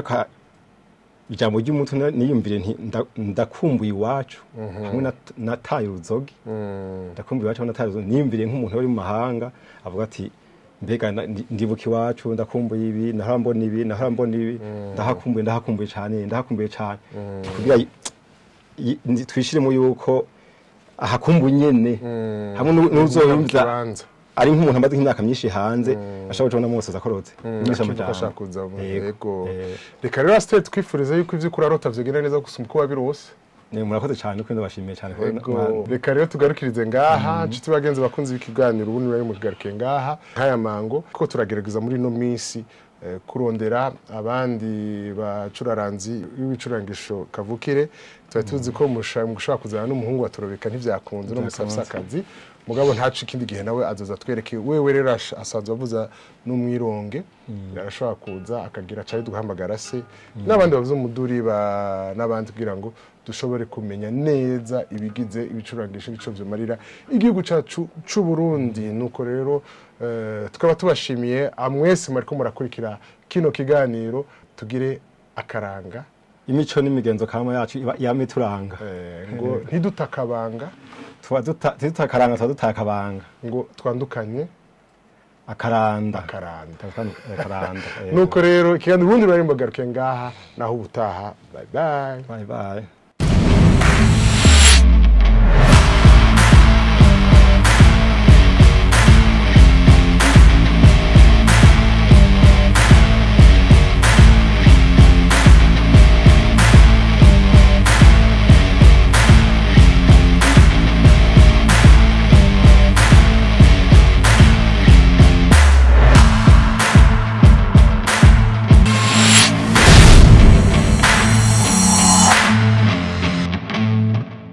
ijambo ry'umuntu niyumvire nti ndakumbuye iwacu hamwe nataye uruzogi ndakumbuye iwacu hamwe nataye uruzogi niyumvire nk'umuntu uri mu mahanga avuga ati mbega ndibuka iwacu ndakumbuye ibi nahora ibi nahora ibi ndahakumbuye ndahakumbuye cyane ndahakumbuye cyane kugira twishiremo yuko ahakumbuye nyene hamwe n'uzoyumva ari nk'umuntu amaze nk'imyaka myinshi hanze ashobora kubona mose akorotse yego. Reka rero asite twifurize yuko ivyo kurarota vyogenda neza gusumba uko wabirose. Ne murakoze cyane ko ndabashimiye cyane. Reka rero tugarukirize ngaha nshuti bagenzi bakunze ikiganiro ubu ni mugaruke ngaha nkaya mango ko turagerageza muri no minsi kurondera abandi bacuraranzi b'ibicurangisho kavukire. Tuba tuzi ko mushobora kuzana n'umuhungu watorobeka ntivyakunze no musafisakazi mugabo ntacu ikindi gihe nawe azoza twereke wewe rero asanzwe avuza n'umwironge arashobora kuza akagira cari duhamagara se n'abandi bavuza umuduri ba n'abandi kugira ngo dushobore kumenya neza ibigize ibicurangisho bico vyomarira igihugu cacu c'u Burundi. Nuko rero tukaba tubashimiye amwese mwariko murakurikira kino kiganiro tugire akaranga imico n'imigenzo kama yacu yamituranga ngo ntidutakabanga tuba dutakaranga tuba dutakabanga ngo twandukanye akaranda akaranda. Nuko rero ikiganiro Burundi bari mbagaruke ngaha naho ubutaha. Bye bye. Bye bye.